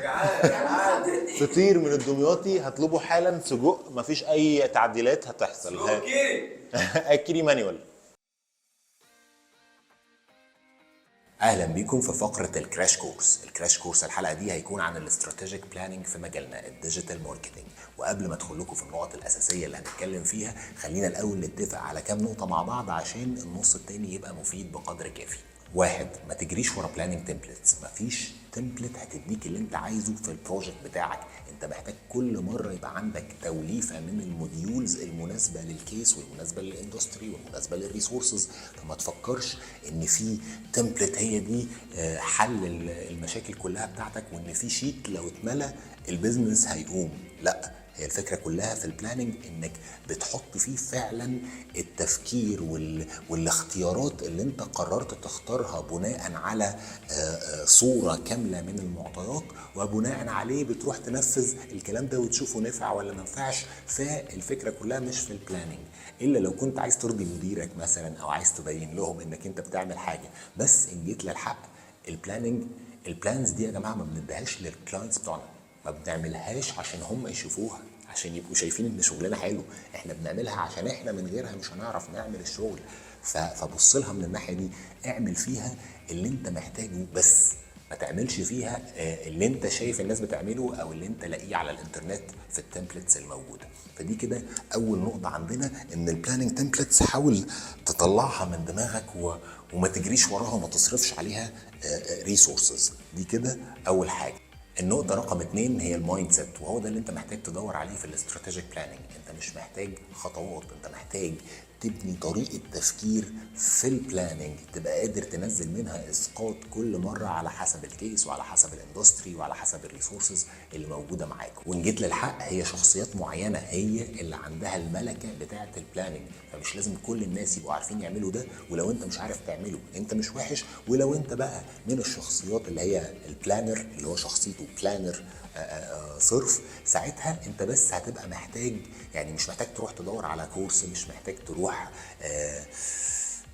جعان جعان. فطير من الدمياطي هطلبه حالا، سجق، مفيش اي تعديلات هتحصل. okay. اكلي manual. اهلا بيكم في فقره ال crash course. ال crash course الحلقة دي هيكون عن ال strategic planning في مجالنا ال digital marketing. وقبل ما ادخل لكم في النقط الاساسية اللي هنتكلم فيها، خلينا الاول نتفق على كام نقطة مع بعض عشان النص التاني يبقى مفيد بقدر كافي. واحد، ما تجريش ورا planning templates. مفيش template هتديك اللي انت عايزه في ال project بتاعك. انت محتاج كل مرة يبقى عندك توليفة من ال modules المناسبة لل case والمناسبة لل industry والمناسبة لل resources. فما تفكرش ان في template هي دي حل المشاكل كلها بتاعتك، وان في sheet لو اتملى ال business هيقوم. لا، هي الفكرة كلها في ال planning انك بتحط فيه فعلا التفكير والاختيارات اللي انت قررت تختارها بناء على صوره كاملة من المعطيات، وبناء عليه بتروح تنفذ الكلام ده وتشوفه نفع ولا ما نفعش. فالفكرة كلها مش في ال planning، الا لو كنت عايز ترضي مديرك مثلا او عايز تبين لهم انك انت بتعمل حاجه. بس ان جيت للحق، ال planning، ال plans دي يا جماعة ما بنديهاش لل clients بتوعنا، ما بنعملهاش عشان هم يشوفوها، عشان يبقوا شايفين ان شغلنا حلو. احنا بنعملها عشان احنا من غيرها مش هنعرف نعمل الشغل. فبص لها من الناحية دي، اعمل فيها اللي انت محتاجه بس، ما تعملش فيها اللي انت شايف الناس بتعمله او اللي انت لاقيه على الانترنت في ال templates الموجوده. فدي كده اول نقطة عندنا، ان ال planning templates حاول تطلعها من دماغك وما تجريش وراها وما تصرفش عليها resources. دي كده اول حاجه. النقطة رقم 2 هي ال mindset، وهو ده اللي انت محتاج تدور عليه في ال strategic planning. انت مش محتاج خطوات، انت محتاج تبني طريقة تفكير في ال planning تبقى قادر تنزل منها اسقاط كل مرة على حسب ال case وعلى حسب ال industry وعلى حسب ال resources اللي موجودة معاك. وان جيت للحق، هي شخصيات معينة هي اللي عندها الملكة بتاعة ال planning، فمش لازم كل الناس يبقوا عارفين يعملوا ده. ولو انت مش عارف تعمله انت مش وحش. ولو انت بقى من الشخصيات اللي هي ال planner، اللي هو شخصيته planner صرف، ساعتها انت بس هتبقى محتاج، يعني مش محتاج تروح تدور على course، مش محتاج تروح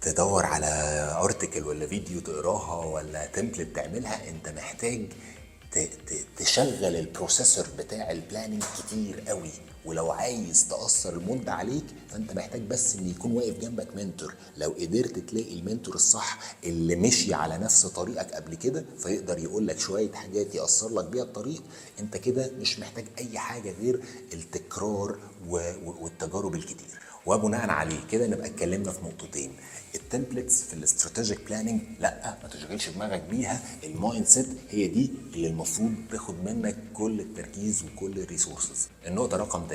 تدور على article ولا فيديو تقراها ولا template تعملها. انت محتاج تشغل ال processor بتاع ال planning كتير قوي. ولو عايز تقصر المدة عليك، فانت محتاج بس ان يكون واقف جنبك mentor. لو قدرت تلاقي ال mentor الصح اللي مشي على نفس طريقك قبل كده، فيقدر يقول لك شوية حاجات يقصر لك بيها الطريق، انت كده مش محتاج اي حاجة غير التكرار والتجارب الكتير. وبناء عليه كده نبقى اتكلمنا في نقطتين: ال templates في ال strategic planning لا ما تشغلش دماغك بيها، ال mindset هي دي اللي المفروض تاخد منك كل التركيز وكل ال resources. النقطة رقم 3،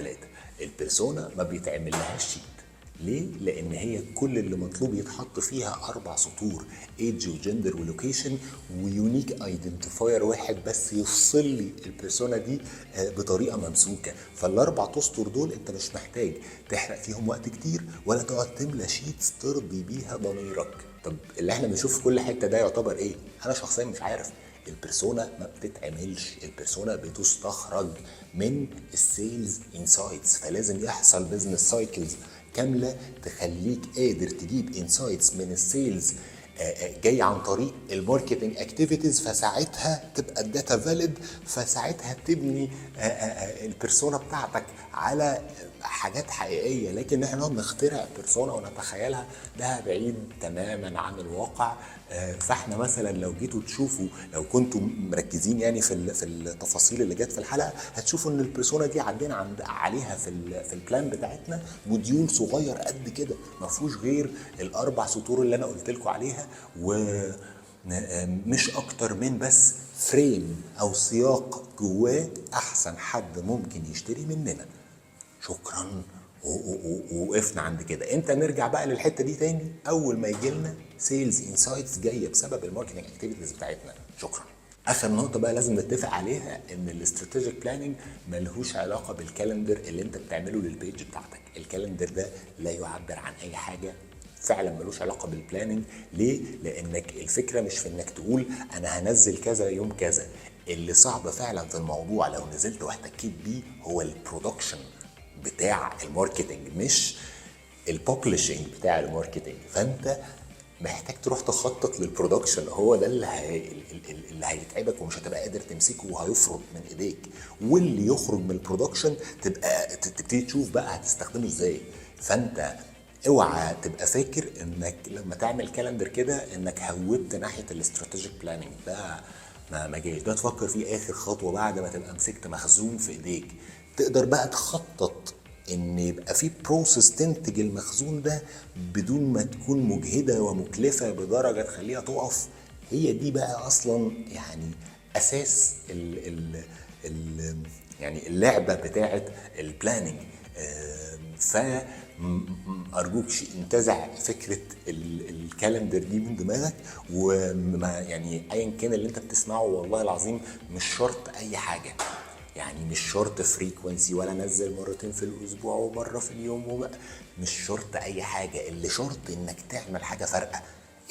ال persona ما بيتعمل لهاش sheet. ليه؟ لأن هي كل اللي مطلوب يتحط فيها 4 سطور: age و gender و location و unique identifier واحد بس يفصل لي ال persona دي بطريقة ممسوكة. فالأربع أسطر دول أنت مش محتاج تحرق فيهم وقت كتير ولا تقعد تملى sheets ترضي بيها ضميرك. طب اللي احنا بنشوف في كل حتة ده يعتبر إيه؟ أنا شخصيا مش عارف. ال persona ما بتتعملش، ال persona بتستخرج من ال sales insights، فلازم يحصل business cycles كاملة تخليك قادر تجيب insights من ال sales جاي عن طريق ال marketing activities، فساعتها تبقى ال data valid، فساعتها تبني ال persona بتاعتك على حاجات حقيقية. لكن احنا نقعد نخترع persona ونتخيلها، ده بعيد تماما عن الواقع. فاحنا مثلا لو جيتوا تشوفوا، لو كنتوا مركزين يعني في التفاصيل اللي جت في الحلقة، هتشوفوا ان ال persona دي عدينا عليها في ال plan بتاعتنا module صغير قد كده ما فيهوش غير ال4 سطور اللي انا قلت لكم عليها، ومش اكتر من بس frame او سياق جواه احسن حد ممكن يشتري مننا. شكرا، ووقفنا عند كده. امتى نرجع بقى للحتة دي تاني؟ اول ما يجي لنا sales insights جاية بسبب ال marketing activities بتاعتنا. شكرا. اخر نقطة بقى لازم نتفق عليها، ان ال strategic planning ملهوش علاقة بال calendar اللي انت بتعمله لل page بتاعتك. ال calendar ده لا يعبر عن اي حاجة، فعلا ملوش علاقة بال planning. ليه؟ لانك الفكرة مش في انك تقول انا هنزل كذا يوم كذا. اللي صعب فعلا في الموضوع لو نزلت واحتكيت بيه هو ال production بتاع ال marketing، مش ال publishing بتاع ال marketing. فانت محتاج تروح تخطط لل production، هو ده اللي هيتعبك ومش هتبقى قادر تمسكه وهيفرط من ايديك. واللي يخرج من ال production تبقى تبتدي تشوف بقى هتستخدمه ازاي. فانت اوعى تبقى فاكر انك لما تعمل calendar كده انك هوبت ناحية ال strategic planning، ده ما جايش. ده تفكر فيه اخر خطوة بعد ما تبقى مسكت مخزون في ايديك، تقدر بقى تخطط ان يبقى في process تنتج المخزون ده بدون ما تكون مجهده ومكلفه بدرجة تخليها تقف. هي دي بقى اصلا يعني اساس ال ال يعني اللعبة بتاعه ال planning. ف ارجوك انتزع فكرة ال calendar دي من دماغك، وما يعني ايا كان اللي انت بتسمعه والله العظيم مش شرط اي حاجة، يعني مش شرط frequency ولا نزل مرتين في الاسبوع ومرة في اليوم، مش شرط اي حاجة. اللي شرط انك تعمل حاجة فارقه.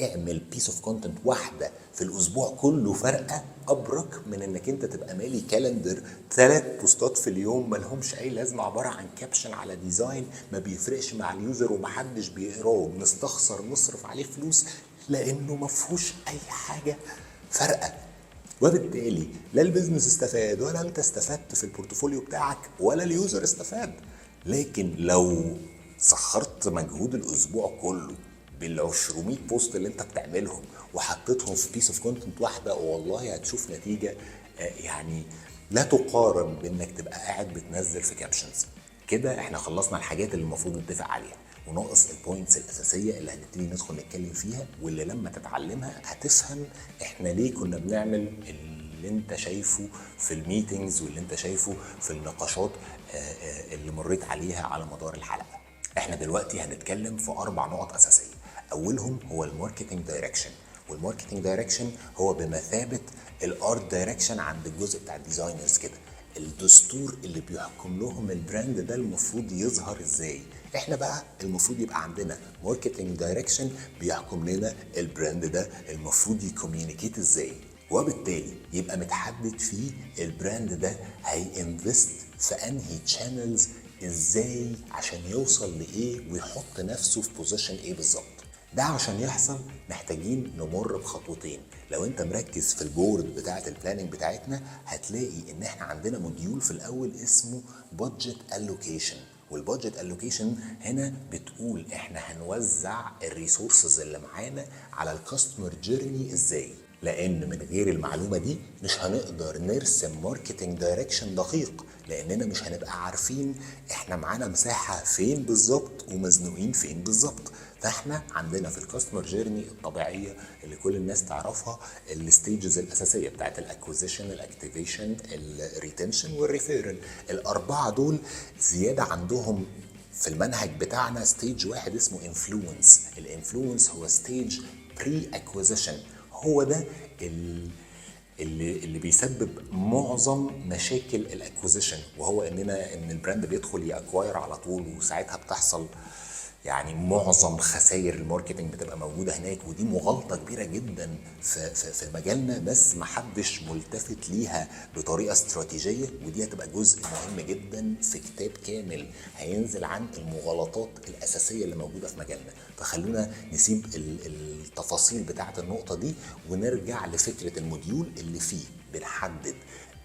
اعمل piece of content واحدة في الاسبوع كله فارقه، ابرك من انك انت تبقى مالي calendar 3 بوستات في اليوم مالهمش اي لازمه، عبارة عن caption على design ما بيفرقش مع ال user ومحدش بيقراه، بنستخسر نصرف عليه فلوس لانه ما فيهوش اي حاجة فارقه. وبالتالي لا ال business استفاد ولا انت استفدت في ال portfolio بتاعك ولا ال user استفاد. لكن لو سخرت مجهود الاسبوع كله بال200 post اللي انت بتعملهم وحطيتهم في piece of content واحدة، والله هتشوف نتيجة يعني لا تقارن بانك تبقى قاعد بتنزل في captions. كده احنا خلصنا الحاجات اللي المفروض نتفق عليها، وناقص ال points الاساسية اللي هنبتدي ندخل نتكلم فيها، واللي لما تتعلمها هتفهم احنا ليه كنا بنعمل اللي انت شايفه في ال meetings واللي انت شايفه في النقاشات اللي مريت عليها على مدار الحلقة. احنا دلوقتي هنتكلم في 4 نقط اساسية. اولهم هو ال marketing direction، وال marketing direction هو بمثابة ال art direction عند الجزء بتاع ال designers كده، الدستور اللي بيحكم لهم ال brand ده المفروض يظهر ازاي. احنا بقى المفروض يبقى عندنا marketing direction بيحكم لنا ال brand ده المفروض ي communicate ازاي، وبالتالي يبقى متحدد فيه ال brand ده هي invest في انهي channels ازاي عشان يوصل لايه ويحط نفسه في position ايه بالظبط. ده عشان يحصل محتاجين نمر بخطوتين. لو انت مركز في ال board بتاعه ال planning بتاعتنا هتلاقي ان احنا عندنا module في الاول اسمه budget allocation، وال budget allocation هنا بتقول احنا هنوزع ال resources اللي معانا على ال customer journey ازاي، لان من غير المعلومة دي مش هنقدر نرسم marketing direction دقيق. لاننا مش هنبقى عارفين احنا معانا مساحة فين بالظبط ومزنوقين فين بالظبط. فاحنا عندنا في ال customer journey الطبيعية اللي كل الناس تعرفها ال stages الاساسية بتاعت ال acquisition، ال activation، ال retention، وال referral. الاربعة دول زيادة عندهم في المنهج بتاعنا stage واحد اسمه influence. ال influence هو stage pre acquisition، هو ده اللي بيسبب معظم مشاكل ال acquisition، وهو ان ال brand بيدخل ي acquire على طول، وساعتها بتحصل يعني معظم خسائر ال marketing بتبقى موجودة هناك. ودي مغالطة كبيرة جدا في مجالنا، بس محدش ملتفت ليها بطريقة استراتيجيه، ودي هتبقى جزء مهم جدا في كتاب كامل هينزل عن المغالطات الاساسية اللي موجودة في مجالنا. فخلونا نسيب التفاصيل بتاعه النقطة دي ونرجع لفكرة ال module اللي فيه بنحدد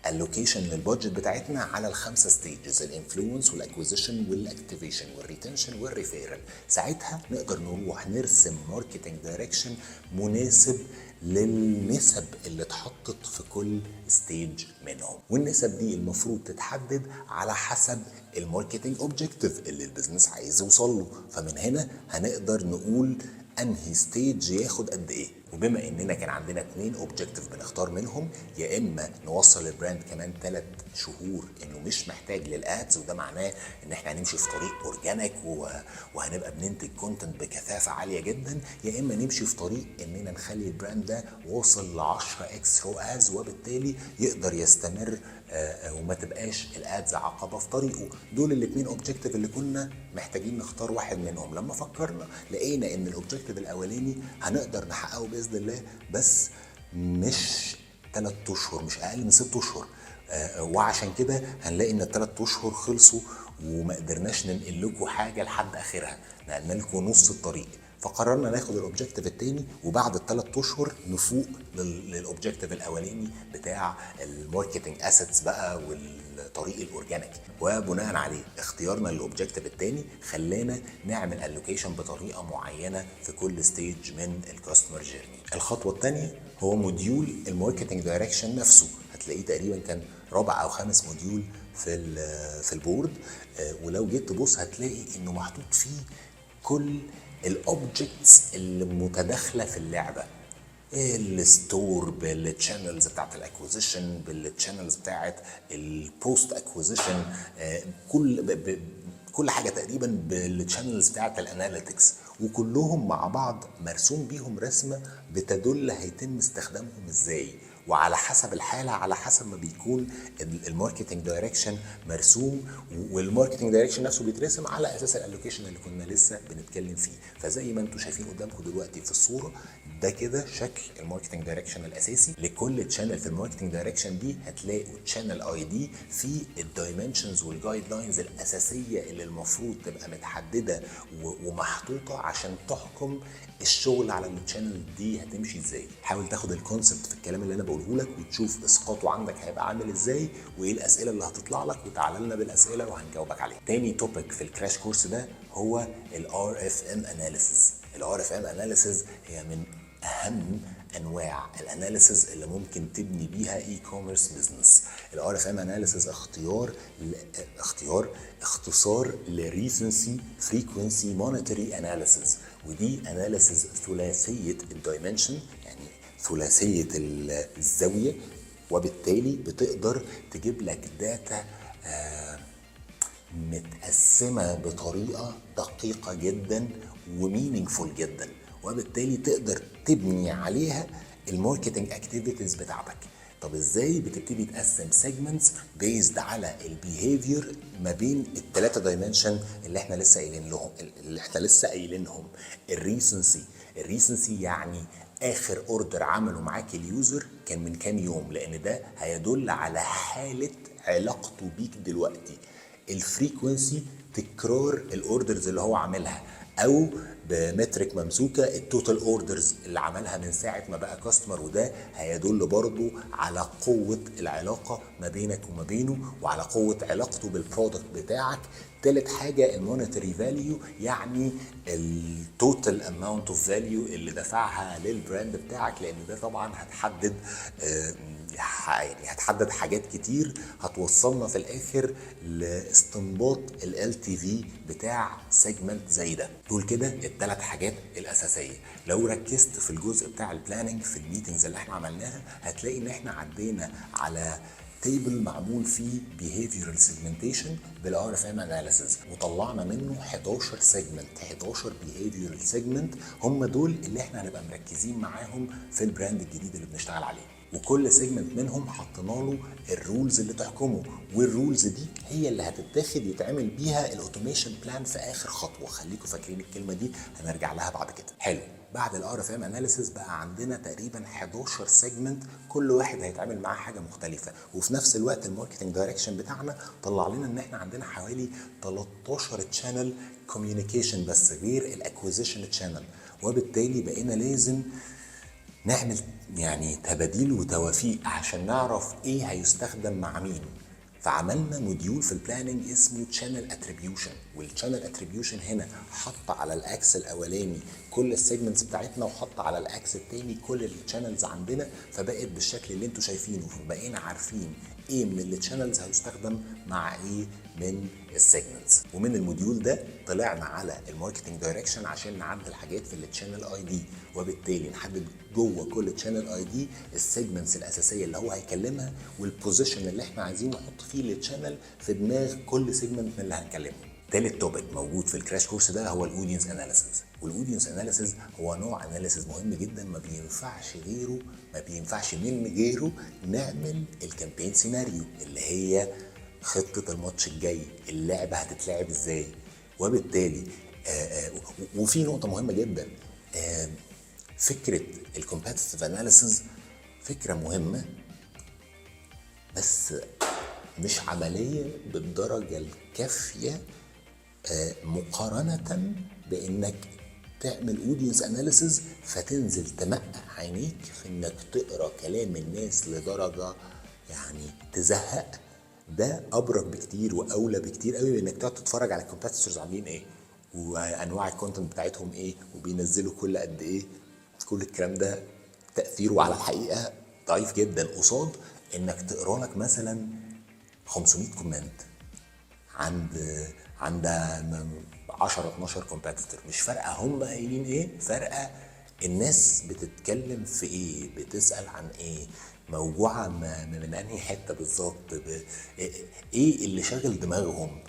allocation لل budget بتاعتنا على الخمسة stages: ال influence وال acquisition وال activation وال retention وال referral. ساعتها نقدر نروح نرسم marketing direction مناسب للنسب اللي اتحطت في كل stage منهم، والنسب دي المفروض تتحدد على حسب ال marketing objective اللي ال business عايز يوصل له. فمن هنا هنقدر نقول انهي stage ياخد قد ايه. وبما اننا كان عندنا اتنين objective بنختار منهم، يا اما نوصل ال brand كمان 3 شهور انه مش محتاج لل ads، وده معناه ان احنا هنمشي في طريق organic وهنبقى بننتج content بكثافة عالية جدا، يا اما نمشي في طريق اننا نخلي ال brand ده واصل ل 10 x ROAS، وبالتالي يقدر يستمر وما تبقاش ال ads عقبه في طريقه. دول الاثنين objective اللي كنا محتاجين نختار واحد منهم. لما فكرنا لقينا ان ال objective الاولاني هنقدر نحققه باذن الله، بس مش 3 اشهر، مش اقل من 6 اشهر. وعشان كده هنلاقي ان ال3 اشهر خلصوا وما قدرناش ننقل لكم حاجة لحد اخرها، نقلنا لكم نص الطريق. فقررنا ناخد ال objective الثاني، وبعد ال3 اشهر نفوق لل objective الاولاني بتاع ال marketing assets بقى والطريق ال organic. وبناء عليه اختيارنا لل objective الثاني خلانا نعمل allocation بطريقة معينة في كل stage من ال customer journey. الخطوة الثانية هو module ال marketing direction نفسه، هتلاقيه تقريبا كان رابع او خامس module في ال board. ولو جيت تبص هتلاقي انه محطوط فيه كل ال objects اللي متداخلة في اللعبه: ال store بال channels بتاعت ال acquisition، بال channels بتاعت ال post acquisition، كل حاجة تقريبا بال channels بتاعت ال analytics، وكلهم مع بعض مرسوم بيهم رسمه بتدل هيتم استخدامهم ازاي، وعلى حسب الحاله، على حسب ما بيكون ال marketing direction مرسوم، وال marketing direction نفسه بيترسم على اساس ال allocation اللي كنا لسه بنتكلم فيه. فزي ما انتم شايفين قدامكم دلوقتي في الصوره، ده كده شكل ال marketing direction الاساسي لكل channel. في ال marketing direction دي هتلاقوا channel ID في ال dimensions وال guidelines الاساسية اللي المفروض تبقى متحدده ومحطوطه عشان تحكم الشغل على ال channel دي هتمشي ازاي. حاول تاخد ال concept في الكلام اللي انا بقوله لك وتشوف اسقاطه عندك هيبقى عامل ازاي وايه الاسئلة اللي هتطلع لك، وتعالى لنا بالاسئلة وهنجاوبك عليها. تاني topic في ال crash course ده هو ال RFM analysis. ال RFM analysis هي من اهم انواع ال analysis اللي ممكن تبني بيها e-commerce business. ال RFM analysis اختيار اختصار ل recency، frequency، monetary analysis، ودي analysis ثلاثية ال dimension، يعني ثلاثية الزاويه، وبالتالي بتقدر تجيب لك data متقسمه بطريقة دقيقة جدا و meaningful جدا، وبالتالي تقدر تبني عليها ال marketing activities بتاعتك. طب ازاي بتبتدي تقسم segments based على ال behavior ما بين الثلاثة dimension اللي احنا لسه قايلينهم؟ ال recency، ال recency يعني اخر order عمله معاك ال user كان من كام يوم، لان ده هيدل على حاله علاقته بيك دلوقتي. ال frequency، تكرار ال orders اللي هو عاملها، او ب metric ممسوكه ال total orders اللي عملها من ساعة ما بقى customer، وده هيدل برضو على قوة العلاقة ما بينك وما بينه وعلى قوة علاقته بال product بتاعك. تالت حاجة ال monetary value، يعني ال total amount of value اللي دفعها لل brand بتاعك، لان ده طبعا هتحدد يعني هتحدد حاجات كتير هتوصلنا في الاخر لاستنباط ال LTV بتاع segment زي ده. دول كده الثلاث حاجات الاساسيه. لو ركزت في الجزء بتاع ال planning في ال meetings اللي احنا عملناها، هتلاقي ان احنا عدينا على table معمول فيه behavioral segmentation بال RFM analysis، وطلعنا منه 11 segment، 11 behavioral segment، هم دول اللي احنا هنبقى مركزين معاهم في ال brand الجديد اللي بنشتغل عليه. وكل segment منهم حطينا له ال rules اللي تحكمه، وال rules دي هي اللي هتتاخد يتعمل بيها ال automation plan في اخر خطوه. خليكم فاكرين الكلمة دي، هنرجع لها بعد كده. حلو، بعد ال RFM analysis بقى عندنا تقريبا 11 segment، كل واحد هيتعمل معاه حاجة مختلفه. وفي نفس الوقت ال marketing direction بتاعنا طلع لنا ان احنا عندنا حوالي 13 channel communication بس، غير ال acquisition channel، وبالتالي بقينا لازم نعمل يعني تباديل وتوافيق عشان نعرف ايه هيستخدم مع مين. فعملنا module في ال planning اسمه channel attribution، وال channel attribution هنا حط على ال axis الاولاني كل ال segments بتاعتنا، وحط على ال axis الثاني كل ال channels عندنا، فبقت بالشكل اللي انتم شايفينه. فبقينا عارفين ايه من ال channels هيستخدم مع ايه من ال segments. ومن ال module ده طلعنا على ال marketing direction عشان نعدل حاجات في ال channel ID، وبالتالي نحدد جوه كل channel ID ال segments الاساسية اللي هو هيكلمها، وال position اللي احنا عايزين نحط فيه ال channel في دماغ كل segment من اللي هنكلمه. تالت topic موجود في ال crash course ده هو ال audience analysis. وال audience analysis هو نوع analysis مهم جدا، ما بينفعش غيره، ما بينفعش من غيره نعمل ال campaign scenario اللي هي خطة الماتش الجاي، اللعبة هتتلعب ازاي. وبالتالي وفي نقطة مهمة جدا، فكرة ال competitive analysis فكرة مهمة بس مش عملية بالدرجة الكافية مقارنة بانك تعمل audience analysis، فتنزل تمقع عينيك في انك تقرا كلام الناس لدرجة يعني تزهق. ده ابرك بكتير واولى بكتير قوي من انك تقعد تتفرج على ال competitors عاملين ايه، وانواع ال content بتاعتهم ايه، وبينزلوا كل قد ايه. كل الكلام ده تاثيره على الحقيقة ضعيف جدا قصاد انك تقرا لك مثلا 500 comment عند 10 12 competitor. مش فارقه هم قايلين ايه، فارقه الناس بتتكلم في ايه، بتسال عن ايه، موجوعه من انهي حتة بالظبط، ايه اللي شاغل دماغهم.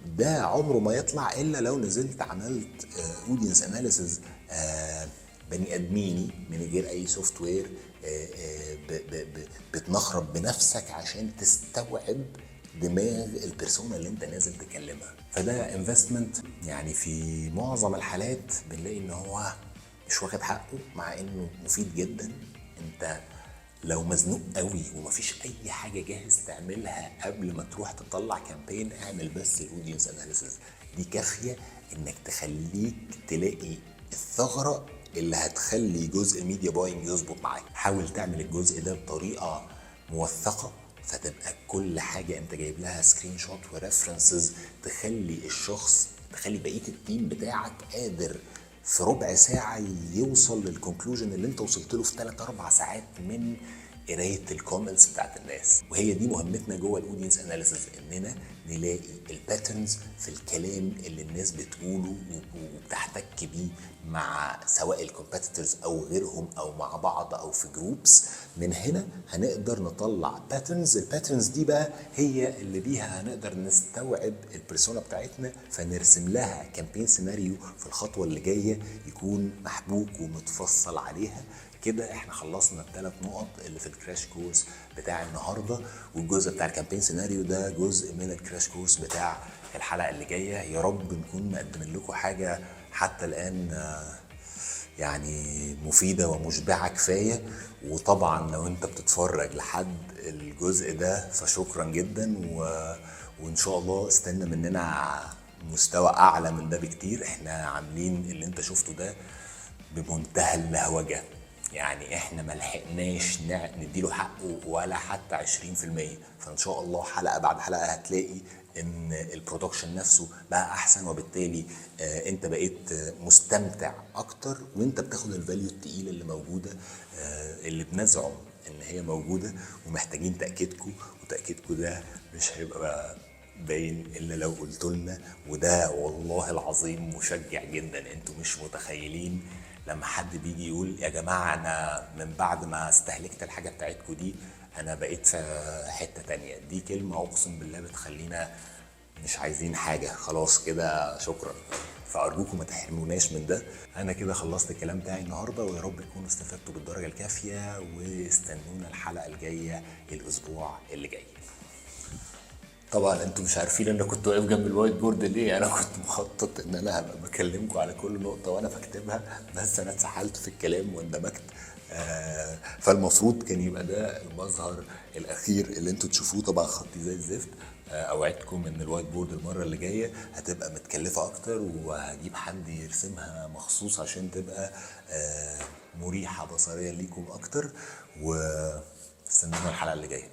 ده عمره ما يطلع الا لو نزلت عملت audience analysis بني ادميني من غير اي software، بتنخرب بنفسك عشان تستوعب دماغ ال persona اللي انت نازل تكلمها. فده investment يعني في معظم الحالات بنلاقي ان هو مش واخد حقه، مع انه مفيد جدا. انت لو مزنوق قوي ومفيش اي حاجة جاهز تعملها قبل ما تروح تطلع campaign، اعمل بس ال audience analysis دي، كافيه انك تخليك تلاقي الثغرة اللي هتخلي جزء ال media buying يظبط معاك. حاول تعمل الجزء ده بطريقة موثقه، فتبقى كل حاجة انت جايب لها screenshot و references، تخلي الشخص، تخلي بقية ال team بتاعك قادر في ربع ساعة يوصل لل conclusion اللي انت وصلت له في 3 4 ساعات من قرايه ال comments بتاعت الناس. وهي دي مهمتنا جوه ال audience analysis، اننا نلاقي ال patterns في الكلام اللي الناس بتقوله وبتحتك بيه مع سواء ال competitors او غيرهم او مع بعض او في groups. من هنا هنقدر نطلع patterns، ال patterns دي بقى هي اللي بيها هنقدر نستوعب ال persona بتاعتنا، فنرسم لها campaign scenario في الخطوة اللي جاية يكون محبوك ومتفصل عليها. كده احنا خلصنا الثلاث نقط اللي في ال crash course بتاع النهارده، والجزء بتاع ال campaign scenario ده جزء من ال crash course بتاع الحلقة اللي جايه. يا رب نكون مقدمين لكم حاجة حتى الان يعني مفيدة ومشبعه كفايه. وطبعا لو انت بتتفرج لحد الجزء ده فشكرا جدا، وان شاء الله استنى مننا مستوى اعلى من ده بكتير. احنا عاملين اللي انت شفته ده بمنتهى اللهوجه، يعني احنا ما لحقناش نديله حقه ولا حتى 20%. فان شاء الله حلقة بعد حلقة هتلاقي ان ال production نفسه بقى احسن، وبالتالي انت بقيت مستمتع اكتر وانت بتاخد ال value التقيله اللي موجوده، اللي بنزعم ان هي موجودة، ومحتاجين تاكيدكم، وتاكيدكم ده مش هيبقى باين الا لو قلتوا لنا، وده والله العظيم مشجع جدا. انتوا مش متخيلين لما حد بيجي يقول يا جماعة انا من بعد ما استهلكت الحاجة بتاعتكم دي انا بقيت في حتة تانية. دي كلمة اقسم بالله بتخلينا مش عايزين حاجة خلاص كده، شكرا. فارجوكم ما تحرموناش من ده. انا كده خلصت الكلام بتاعي النهارده، ويا رب تكونوا استفدتوا بالدرجة الكافيه، واستنونا الحلقة الجاية الاسبوع اللي جاي. طبعا انتوا مش عارفين انا كنت واقف جنب ال whiteboard ليه. انا كنت مخطط ان انا هبقى بكلمكم على كل نقطة وانا بكتبها، بس انا اتسحلت في الكلام واندمجت. فالمفروض كان يبقى ده المظهر الاخير اللي انتوا تشوفوه. طبعا خطي زي الزفت. اوعدكم ان ال whiteboard المرة اللي جاية هتبقى متكلفه اكتر، وهجيب حد يرسمها مخصوص عشان تبقى مريحه بصريا ليكم اكتر. واستنونا الحلقة اللي جاية.